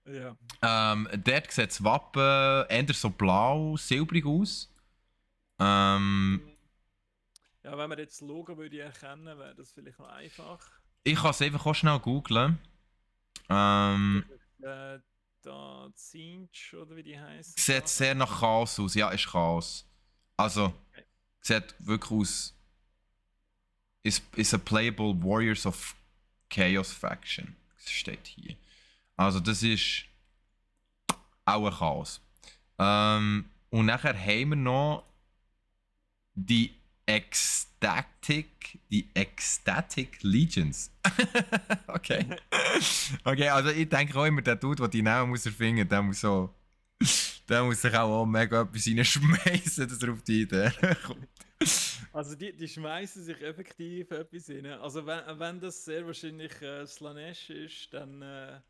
Ja. Dort sieht das Wappen eher so blau, silbrig aus. Ja, wenn man jetzt das Logo würde erkennen, wäre das vielleicht noch einfach. Ich kann es einfach auch schnell googlen. Da Zinch, oder wie die heisst. Sieht sehr nach Chaos aus. Ja, ist Chaos. Also, sieht wirklich aus. Is a playable Warriors of Chaos Faction. Das steht hier. Also, das ist auch ein Chaos. Und nachher haben wir noch die Ecstatic Legions. Okay. Okay, also ich denke auch immer, der Dude, der die Namen muss erfinden, der muss so Der muss sich auch mega etwas reinschmeißen, dass er auf die Idee kommt. Also die schmeißen sich effektiv etwas rein. Also wenn das sehr wahrscheinlich Slanesh ist, dann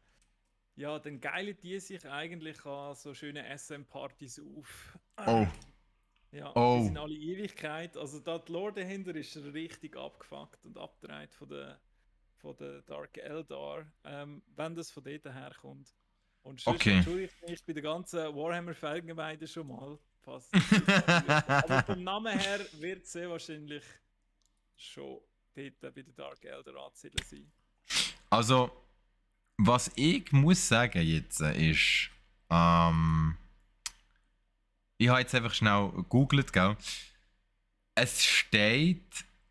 ja, dann geilen die sich eigentlich an so schöne SM-Partys auf. Oh, Ja, die oh, sind alle Ewigkeit. Also da die Lore dahinter ist richtig abgefuckt und abgedreht von der Dark Eldar, wenn das von dort herkommt. Und sonst okay. entschuldige ich mich bei der ganzen Warhammer-Felgenweide schon mal, falls das nicht passiert. Aber vom Namen her wird es sehr wahrscheinlich schon dort bei der Dark Eldar anzusiedeln sein. Also, was ich muss sagen jetzt ist, ich habe jetzt einfach schnell gegoogelt, gell? Es steht,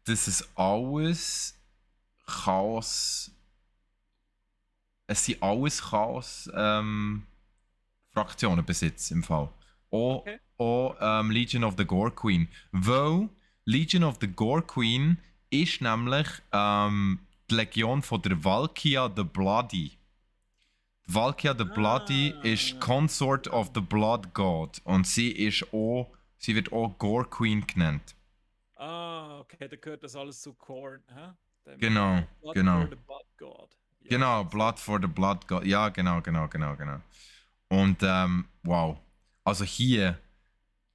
dass es alles Chaos. Es sind alles Chaos Fraktionen besitzt im Fall. Auch, Okay. auch Legion of the Gore Queen. Weil Legion of the Gore Queen ist nämlich die Legion von der Valkia the Bloody. Valkia the Bloody ist Ah, Consort of the Blood God und sie wird auch Gore Queen genannt. okay, da gehört das alles zu Korn, hä? Dem Genau, Blood genau. for the Blood God. Ja, Genau, so. Blood for the Blood God. Ja, genau. Und wow. Also hier,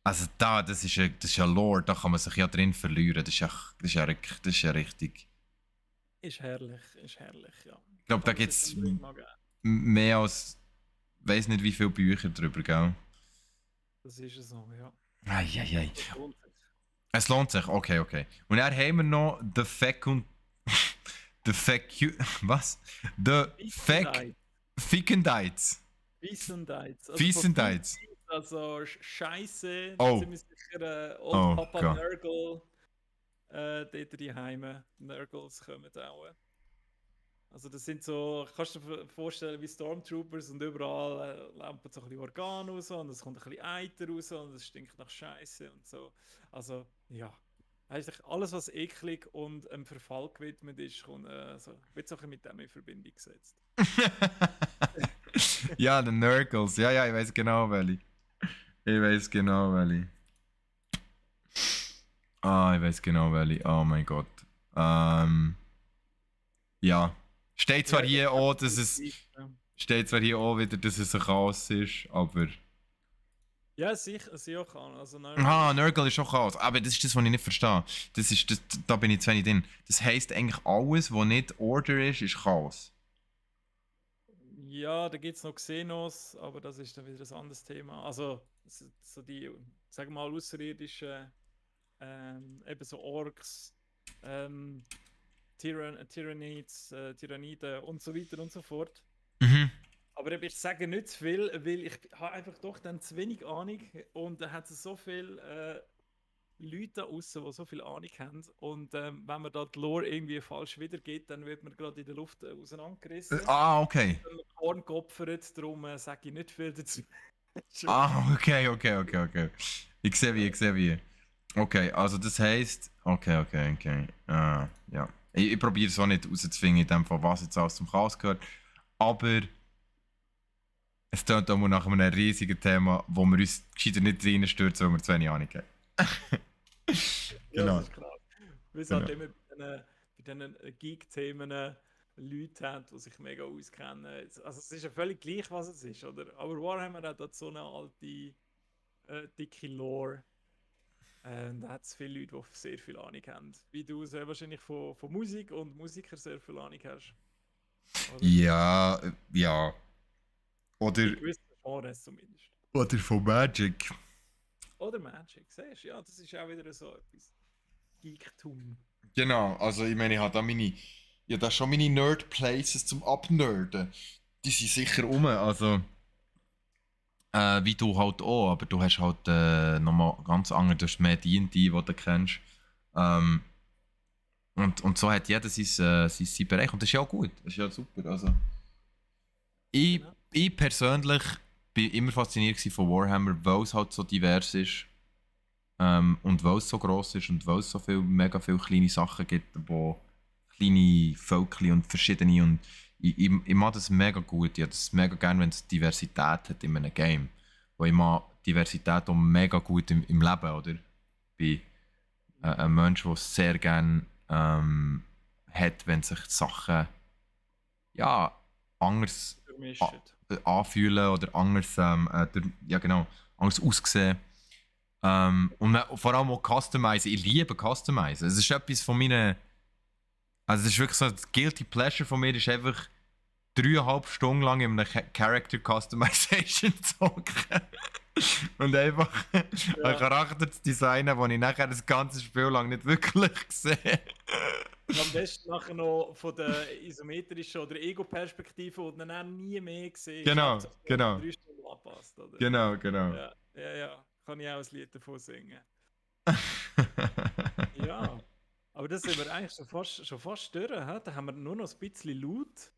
also da, das ist ja Lore, da kann man sich ja drin verlieren. Das ist ja richtig. Ist herrlich, ja. Ich glaube, da Kann man gibt sich es unbedingt mal geben. mehr als, weiß nicht wie viele Bücher drüber, gell? Das ist es so, ja. Eieiei. Das lohnt sich. Es lohnt sich, okay. Und dann haben wir noch The Fecund. The Fecu. Was? The Fec. Fickendites. Fickendites. Fickendites. Fickendites. Also Scheiße, Oh. ziemlich sicher Old Oh Papa Gott. Nurgle. Dort die Heime. Nurgles kommen auch. Also das sind so, kannst du dir vorstellen wie Stormtroopers und überall lampen so ein bisschen Organ raus und es kommt ein bisschen Eiter raus und es stinkt nach Scheiße und so. Also ja, eigentlich alles was eklig und einem Verfall gewidmet ist, kommt, wird so ein bisschen mit dem in Verbindung gesetzt. Ja, der Nurgles. Ja, ich weiß genau welche. Ah, ich weiß genau welche. Oh mein Gott. Ja. Steht zwar Ja, hier auch, dass es. ja. Steht zwar hier auch wieder, dass es ein Chaos ist, aber. Ja, sicher kann. Also Ah, Nurgle ist schon Chaos. Aber das ist das, was ich nicht verstehe. Da bin ich zu wenig drin. Das heisst eigentlich, alles, was nicht Order ist Chaos. ja, da gibt es noch Xenos, aber das ist dann wieder ein anderes Thema. Also so die, sagen wir mal, außerirdischen, eben so Orks, Tyranniden und so weiter und so fort. Mhm. Aber ich sage nicht zu viel, weil ich habe einfach doch dann zu wenig Ahnung und da hat es so viele Leute da draussen, die so viel Ahnung haben und wenn man da die Lore irgendwie falsch wiedergibt, dann wird man gerade in der Luft auseinandergerissen. Ah, okay. Korn geopfert, darum sage ich nicht viel dazu. Ah, okay. Ich sehe wie. Okay, also das heisst. Okay. Ja. Ich probiere es auch nicht herauszufinden, in dem Fall, was jetzt alles zum Chaos gehört. Aber es tönt auch mal nach einem riesigen Thema, wo wir uns gescheiter nicht reinstürzen, weil wir zu wenig Ahnung haben. Ja, Genau. das ist klar. Weil es halt Genau. immer bei diesen Geek-Themen Leute haben, die sich mega auskennen. Also es ist ja völlig gleich, was es ist, oder? Aber Warhammer hat dort so eine alte, dicke Lore. Da hat es viele Leute, die sehr viel Ahnung haben. Wie du sehr wahrscheinlich von Musik und Musiker sehr viel Ahnung hast. Oder? Ja. Oder, In gewissen Genres zumindest. oder von Magic. Oder Magic, siehst du? Ja, das ist auch wieder so etwas. Geektum. Genau, also ich meine, ich habe da schon meine Nerd-Places zum Abnerden. Die sind sicher rum, also wie du halt auch, aber du hast halt nochmal ganz andere, du hast mehr D&D, die du kennst. Und so hat jeder sein Bereich und das ist ja auch gut, das ist ja super. Also, ich, Genau. ich persönlich bin immer fasziniert gewesen von Warhammer, weil es halt so divers ist. Und weil es so gross ist und weil es so mega viele kleine Sachen gibt, wo kleine Völkchen und verschiedene und ich mag das mega gut. Ich habe das mega gerne, wenn es Diversität hat in einem Game. wo ich mag Diversität auch mega gut im Leben, oder? Bin ein Mensch, der es sehr gerne hat, wenn sich die Sachen ja, anders Vermischt. anfühlen oder anders, ja genau, anders aussehen. Vor allem auch Customizen. Ich liebe Customizen. Es ist etwas von meinen. Also, es ist wirklich so, das Guilty Pleasure von mir ist einfach 3,5 Stunden lang in einem Character Customization zu hocken. Und einfach einen Charakter zu designen, den ich nachher das ganze Spiel lang nicht wirklich sehe. Und am besten nachher noch von der isometrischen oder Ego-Perspektive und dann nie mehr gesehen. Genau, genau. 3 Stunden anpasst, oder? Genau, genau. Ja. Kann ich auch ein Lied davon singen. Ja. Aber das sind wir eigentlich schon fast durch. He? Da haben wir nur noch ein bisschen laut.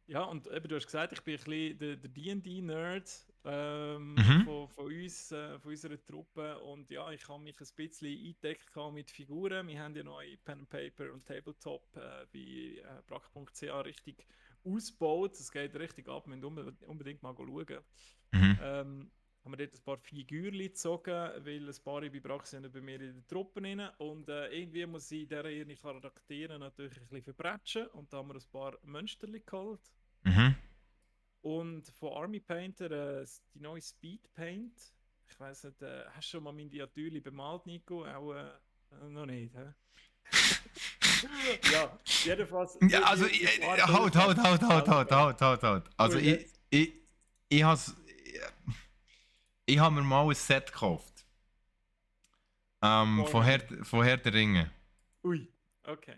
Ja, und eben, du hast gesagt, ich bin ein bisschen der D&D-Nerd von uns, von unserer Truppe. Und ja, ich habe mich ein bisschen eingedeckt mit Figuren. Wir haben ja neue Pen and Paper und Tabletop bei brack.ch richtig ausgebaut. Es geht richtig ab, wir müssen unbedingt mal schauen. Haben wir dort ein paar Figürchen gezogen, weil ein paar bei Brack sind bei mir in den Truppen rein. Und irgendwie muss ich ihre Charaktere natürlich ein bisschen verbrechen. Und da haben wir ein paar Mönsterchen geholt. Und von Army Painter die neue Speed Paint. Ich weiss nicht, hast du schon mal Miniaturli bemalt, Nico? Auch noch nicht, hä? Ja, jedenfalls. Ja, also, halt. Also, ich habe mir mal ein Set gekauft. Von Herr der Ringe. Ui, okay.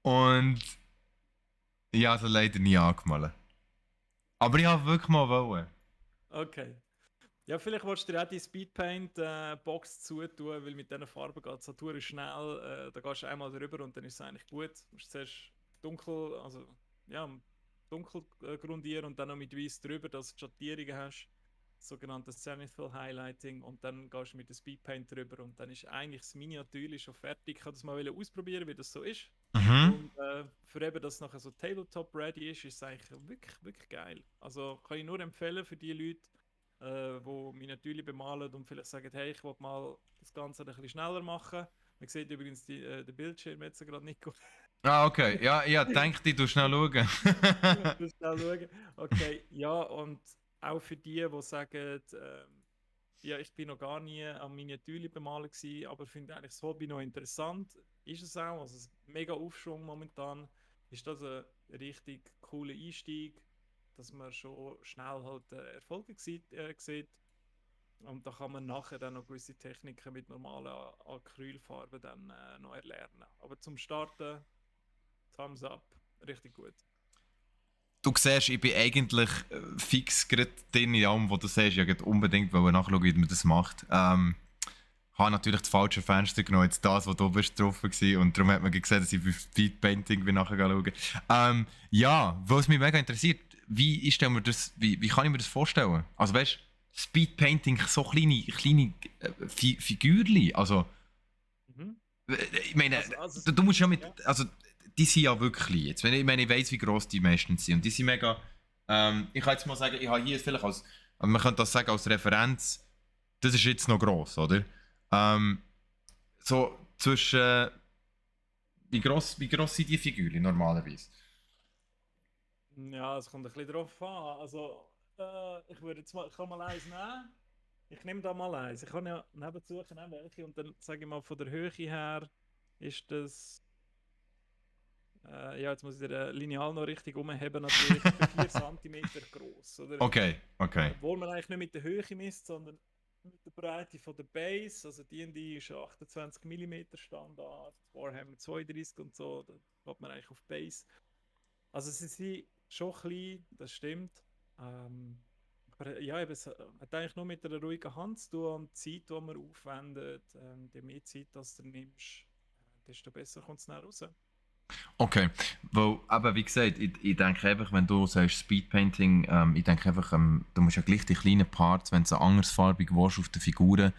Und ich habe es leider nie angemalt. Aber ich habe wirklich mal wollen. Okay. Ja, vielleicht willst du dir auch die Speedpaint-Box zutun, weil mit diesen Farben geht es so schnell. Da gehst du einmal drüber und dann ist es eigentlich gut. Du musst zuerst dunkel, also ja, dunkel grundieren und dann noch mit weiß drüber, dass du Schattierungen hast. Sogenanntes Zenithal Highlighting. Und dann gehst du mit dem Speedpaint drüber und dann ist eigentlich das Miniatur schon fertig. Ich kann das mal ausprobieren, wie das so ist. Und für eben, dass es nachher so Tabletop-ready ist es eigentlich wirklich, wirklich geil. Also kann ich nur empfehlen für die Leute, die Miniatur bemalen und vielleicht sagen, hey, ich will mal das Ganze ein bisschen schneller machen. Man sieht übrigens den Bildschirm jetzt gerade, Nico. Ah, okay. Ja, denk dich, du schnell schauen. Du schnell schauen. Okay, ja, und auch für die sagen, ja, ich bin noch gar nie am Miniatur bemalen gewesen, aber finde eigentlich das Hobby noch interessant. Ist es auch, also es mega Aufschwung momentan. Ist das ein richtig cooler Einstieg, dass man schon schnell halt Erfolge sieht. Und da kann man nachher dann noch gewisse Techniken mit normalen Acrylfarben dann noch erlernen. Aber zum Starten, Thumbs up, richtig gut. Du siehst, ich bin eigentlich fix gerade drin in allem, was du siehst. Ich wollte unbedingt nachschauen, wie man das macht. Habe natürlich das falsche Fenster genommen, jetzt das, wo du bist drauf war. Und darum hat man gesehen, dass ich bei Speedpainting nachher schauen. Ja, was mich mega interessiert, wie kann ich mir das vorstellen? Also weißt du, Speedpainting, so kleine Figürchen. Also, ich meine, du musst ja mit... Ja. Also, die sind ja wirklich klein. Jetzt, ich weiss, wie gross die meistens sind. Und die sind mega... ich kann jetzt mal sagen, ich habe hier vielleicht als... Man könnte das sagen als Referenz, das ist jetzt noch gross, oder? So zwischen... Wie gross sind die Figuren normalerweise? Ja, es kommt ein bisschen drauf an. Also, ich kann mal eins nehmen. Ich nehme da mal eins. Ich kann ja nebenzu welche und dann sage ich mal von der Höhe her ist das... ja, jetzt muss ich den Lineal noch richtig umheben, natürlich 4 cm groß. Oder? Okay. Obwohl man eigentlich nicht mit der Höhe misst, sondern mit der Breite von der Base. Also die ist 28 mm Standard, Warhammer 32 und so, da geht man eigentlich auf Base. Also sie sind schon klein, das stimmt. Aber ja, es hat eigentlich nur mit einer ruhigen Hand zu tun und die Zeit, die man aufwendet, je mehr Zeit das du nimmst, desto besser kommt es dann raus. Okay, weil, aber wie gesagt, ich denke einfach, wenn du sagst Speedpainting, ich denke einfach, du musst ja gleich die kleinen Parts, wenn du so andersfarbig willst auf den Figuren,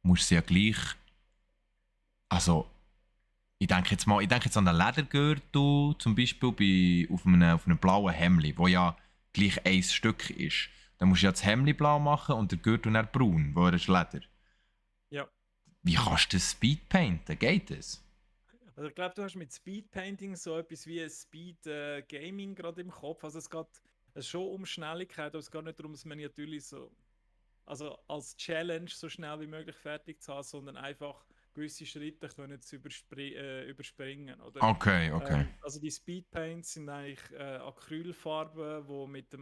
musst du sie ja gleich, also, ich denke jetzt an den Ledergürtel, zum Beispiel auf einem blauen Hemd, wo ja gleich ein Stück ist. Dann musst du ja das Hemd blau machen und der Gürtel dann braun, wo er ist Leder. Ja. Wie kannst du das Speedpainten? Geht das? Also ich glaube, du hast mit Speedpainting so etwas wie ein Speed Gaming gerade im Kopf. Also es geht schon um Schnelligkeit, aber es geht nicht darum, dass man natürlich so, also als Challenge so schnell wie möglich fertig zu haben, sondern einfach gewisse Schritte können zu überspringen, oder? Okay, okay. Also die Speedpaints sind eigentlich Acrylfarben, die mit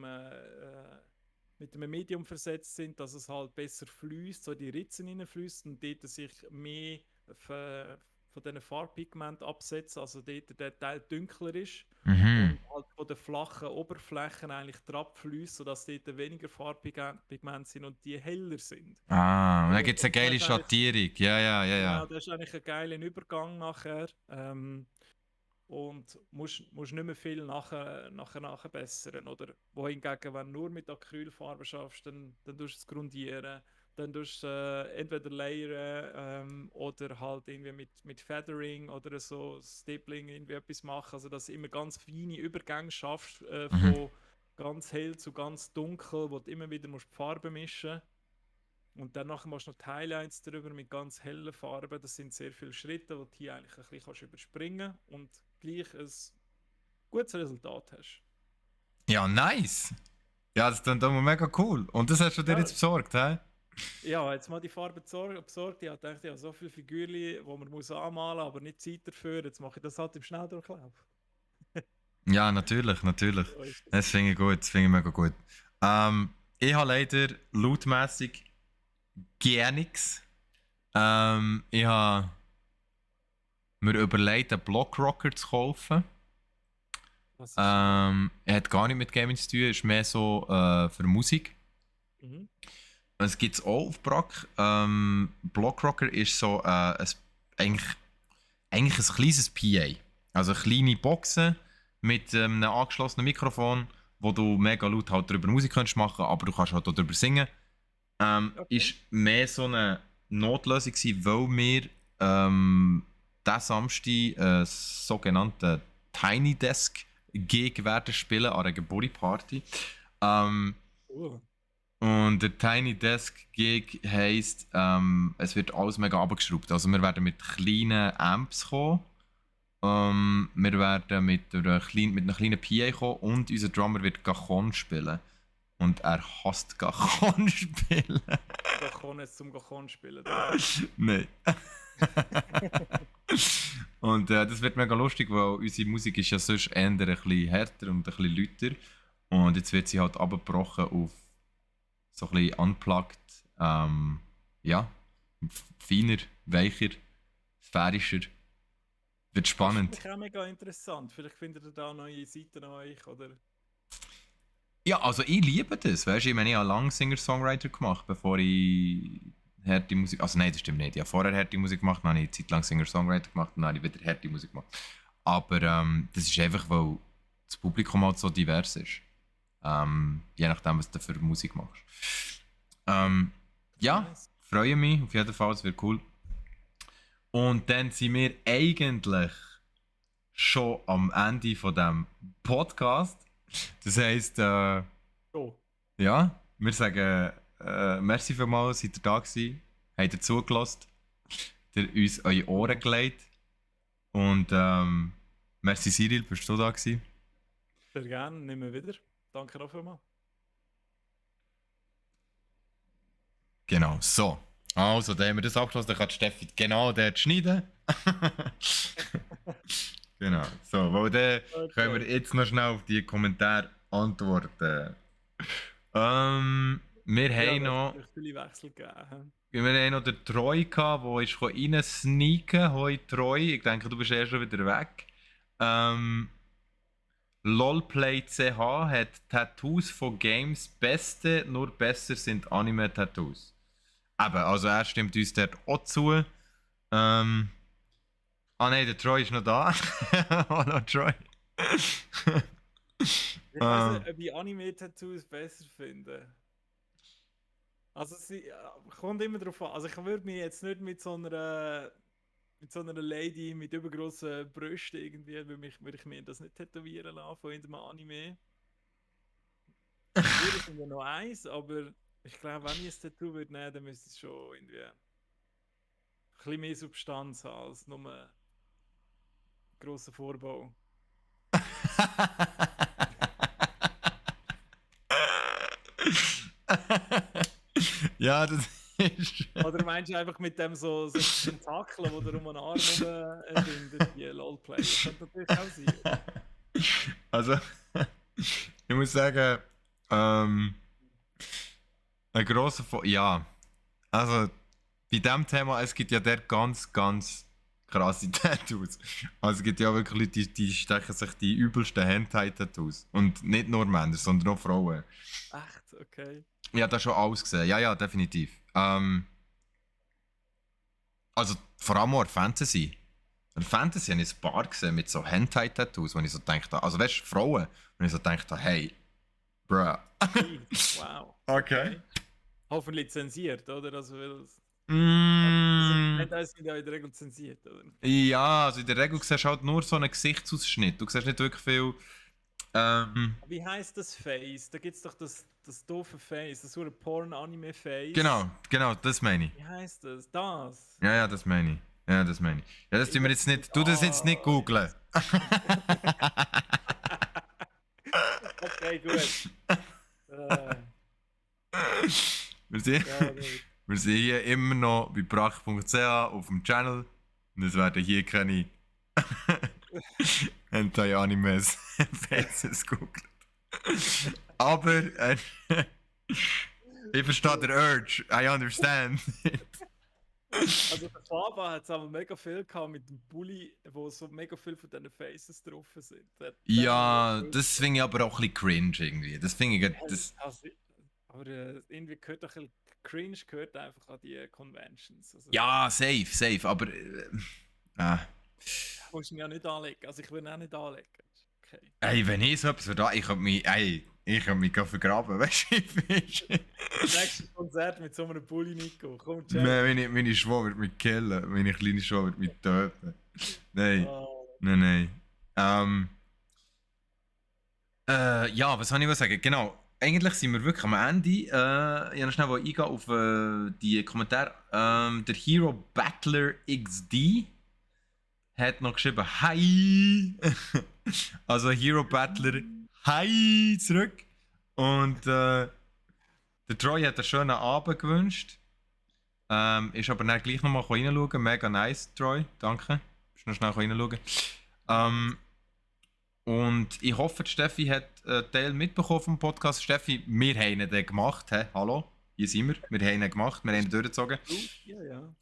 einem Medium versetzt sind, dass es halt besser fließt, so in die Ritzen hineinfließt und dort sich mehr von diesen Farbpigmenten absetzen, also dort der Teil dunkler ist Mhm. und halt von den flachen Oberflächen eigentlich abfließt, sodass dort weniger Farbpigmente sind und die heller sind. Ah, und dann Oder? gibt es eine Und das geile ist eigentlich, Schattierung. Ja, ja, ja, genau, ja. das ist eigentlich ein geiler Übergang nachher. Und musst nicht mehr viel nachbessern. Oder wohingegen, wenn du nur mit Acrylfarben schaffst, dann tust du es grundieren, dann tust du entweder layern oder halt irgendwie mit Feathering oder so Stippling irgendwie etwas machen. Also dass du immer ganz feine Übergänge schaffst Mhm. von ganz hell zu ganz dunkel, wo du immer wieder musst die Farben mischen. Und danach machst du noch die Highlights drüber mit ganz hellen Farben. Das sind sehr viele Schritte, die du hier eigentlich ein bisschen kannst überspringen und gleich ein gutes Resultat hast. Ja, nice. Ja, das klingt immer mega cool. Und das hast du dir Ja, jetzt besorgt, hä? ja, jetzt mal die Farbe besorgt. Ich dachte, ja, so viele Figürchen, die man muss anmalen, aber nicht Zeit dafür. Jetzt mache ich das halt im Schnelldurchlauf. Ja, natürlich, natürlich. So ist das. Das finde ich gut, das finde ich mega gut. Ich habe leider lautmässig gar nichts. Ich habe mir überlegt, einen Blockrocker zu kaufen. Was ist denn das? Er hat gar nicht mit Gaming zu tun, ist mehr so für Musik. Mhm. Es gibt es auch auf Brack. Blockrocker ist so eigentlich, eigentlich ein kleines PA. Also kleine Boxen mit einem angeschlossenen Mikrofon, wo du mega laut halt darüber Musik kannst machen, aber du kannst halt auch darüber singen. Okay. Ist mehr so eine Notlösung gewesen, weil wir diesen Samstag sogenannten Tiny Desk Gig werden spielen an einer Geburtstagsparty. Ähm, Cool. und der Tiny Desk Gig heisst, es wird alles mega abgeschraubt. Also wir werden mit kleinen Amps kommen. Wir werden mit einem kleinen PA kommen und unser Drummer wird Cajon spielen. Und er hasst Cajon spielen. Gachon jetzt zum Gachon spielen, oder? Nein. Und das wird mega lustig, weil unsere Musik ist ja sonst eher ein bisschen härter und ein bisschen lauter. Und jetzt wird sie halt abgebrochen auf so ein bisschen unplugged, ja, feiner, weicher, sphärischer. Wird Das finde spannend. ich auch mega interessant. Vielleicht findet ihr da neue Seiten an euch, oder? Ja, also ich liebe das, weißt du, ich meine, ich habe lange Singer-Songwriter gemacht, bevor ich harte Musik, also nein, das stimmt nicht, ich habe vorher harte Musik gemacht, dann habe ich eine Zeit lang Singer-Songwriter gemacht und dann habe ich wieder harte Musik gemacht. Aber das ist einfach, weil das Publikum halt so divers ist. Je nachdem, was du für Musik machst. Ähm, ja, Nice. freue mich, auf jeden Fall, es wird cool. Und dann sind wir eigentlich schon am Ende von dem Podcast. Das heisst, So. ja, wir sagen merci vielmals, seid ihr da gewesen, habt ihr zugelassen, habt ihr uns eure Ohren gelegt und merci Cyril, bist du da gewesen? Sehr gerne, nehmen wir wieder. Danke auch vielmals. Genau, so. Also, dann haben wir das abgeschlossen, dann kann die Steffi genau dort schneiden. Genau, so, weil dann können wir Okay. jetzt noch schnell auf die Kommentare antworten. Wir Ja, haben das hat noch... natürlich viele Wechsel gegeben. Wir haben noch den Troy gehabt, der ist rein sneaken. Hoi Troy, ich denke, du bist erst schon wieder weg. LolPlayCH hat Tattoos von Games beste, nur besser sind Anime-Tattoos. Eben, also er stimmt uns dort auch zu. Nein, der Troy ist noch da. Hallo Troy. Ich weiß ähm, nicht, ob ich Anime-Tattoos besser finde. Also kommt immer drauf an. Also ich würde mich jetzt nicht mit so einer Lady mit übergroßen Brüsten irgendwie, würde ich mir das nicht tätowieren lassen von irgendeinem Anime. Tätowierer sind ja noch eins, aber ich glaube, wenn ich ein Tattoo würde nehmen, dann müsste es schon irgendwie ein bisschen mehr Substanz haben als nur ein grosser Vorbau. Ja, das ist. Oder meinst du einfach mit dem so Tentakeln, die um einen Arm binden, die LOL-Player? Das könnte natürlich auch sein. Also, ich muss sagen, ein grosser ja, also bei diesem Thema, es gibt ja dort ganz, ganz krasse Tattoos. Also es gibt ja wirklich Leute, die stechen sich die übelsten Hentai-Tattoos. Und nicht nur Männer, sondern auch Frauen. Echt? Okay. Ich habe das schon alles gesehen. Ja, ja, definitiv. Also vor allem auch Fantasy. In Fantasy habe ich ein paar gesehen mit so Hentai-Tattoos, wo ich so dachte, also weißt du, Frauen, wo ich so dachte, hey, bruh. Wow. Okay. Hoffentlich zensiert, oder? Also, weil Mm, das sind ja in der Regel zensiert, oder? ja, also in der Regel siehst du halt nur so einen Gesichtsausschnitt. Du siehst nicht wirklich viel. Wie heißt das Face? Da gibt es doch das doofe Face, das so ein Porn-Anime-Face. Genau, das meine ich. Wie heißt das? Das. Ja, ja, das meine ich. Ja, das meine ich. Ja, das tun wir jetzt nicht. Du das jetzt nicht googlen. Okay, gut. Wir sind, Ja, gut. wir sind hier immer noch bei brach.ch auf dem Channel. Und es werden hier keine Hentai-Animes Faces googeln. Aber ich verstehe den Urge. I understand. Also der Faber hat es aber mega viel gehabt mit dem Bulli, wo so mega viel von diesen Faces drauf sind. Ja, das finde ich aber auch ein bisschen cringe irgendwie. Das finde ich. Das, Aber irgendwie gehört doch ein Cringe gehört einfach an die Conventions. Also, ja, safe, aber. musst du mich ja nicht anlegen. Also ich will ihn auch nicht anlegen. Okay. Ey, wenn ich so etwas würde, ich könnte mich vergraben, weißt du, Nächstes Konzert mit so einem Bulli, Nico. Komm, Nein, meine Schwester wird mich killen. Meine kleine Schwester wird mich töten. Nein. Oh. Nein. Ja, was soll ich sagen? Genau. Eigentlich sind wir wirklich am Ende. Ich will noch schnell eingehen auf die Kommentare. Der Hero Battler XD hat noch geschrieben Hi! Also Hero Battler Hi zurück. Und der Troy hat einen schönen Abend gewünscht. Ist aber dann gleich nochmal reinschauen. Mega nice, Troy. Danke. Bist noch schnell reinschauen. Und ich hoffe, die Steffi hat einen Teil mitbekommen vom Podcast. Steffi, wir haben ihn dann gemacht. He? Hallo, hier sind wir. Wir haben ihn gemacht, wir haben ihn durchgezogen. Ja,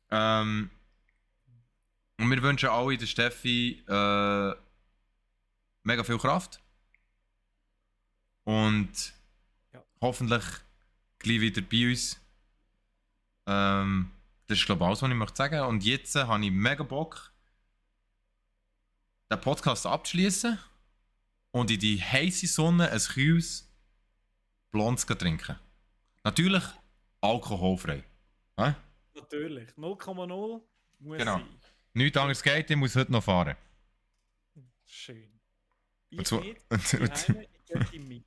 ja. Und wir wünschen alle der Steffi mega viel Kraft. Und Ja. hoffentlich gleich wieder bei uns. Das ist, glaube ich, alles, was ich möchte sagen. Und jetzt habe ich mega Bock, den Podcast abzuschließen und in die heiße Sonne ein kühles Blondes zu trinken. Natürlich alkoholfrei. Hä? Natürlich. 0,0 muss Genau. sein. Nichts anderes geht, ich muss heute noch fahren. Schön. Und Ich zwar- nicht, und- die Heime, ich gehe ihm mit.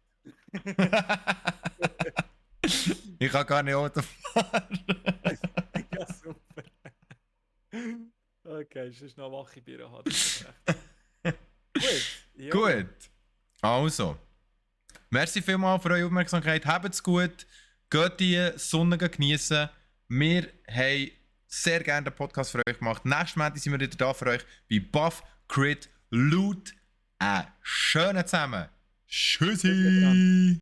Ich kann gar nicht Auto fahren. Ja, super. Okay, es ist noch wache Bier haben. das ist recht. Gut. Ja. Gut. Also. Merci vielmals für eure Aufmerksamkeit. Habt's gut. Geht die Sonne genießen. Wir haben sehr gerne den Podcast für euch gemacht. Nächstes Mal sind wir wieder da für euch bei Buff, Crit, Loot. Schönen zusammen. Tschüssi.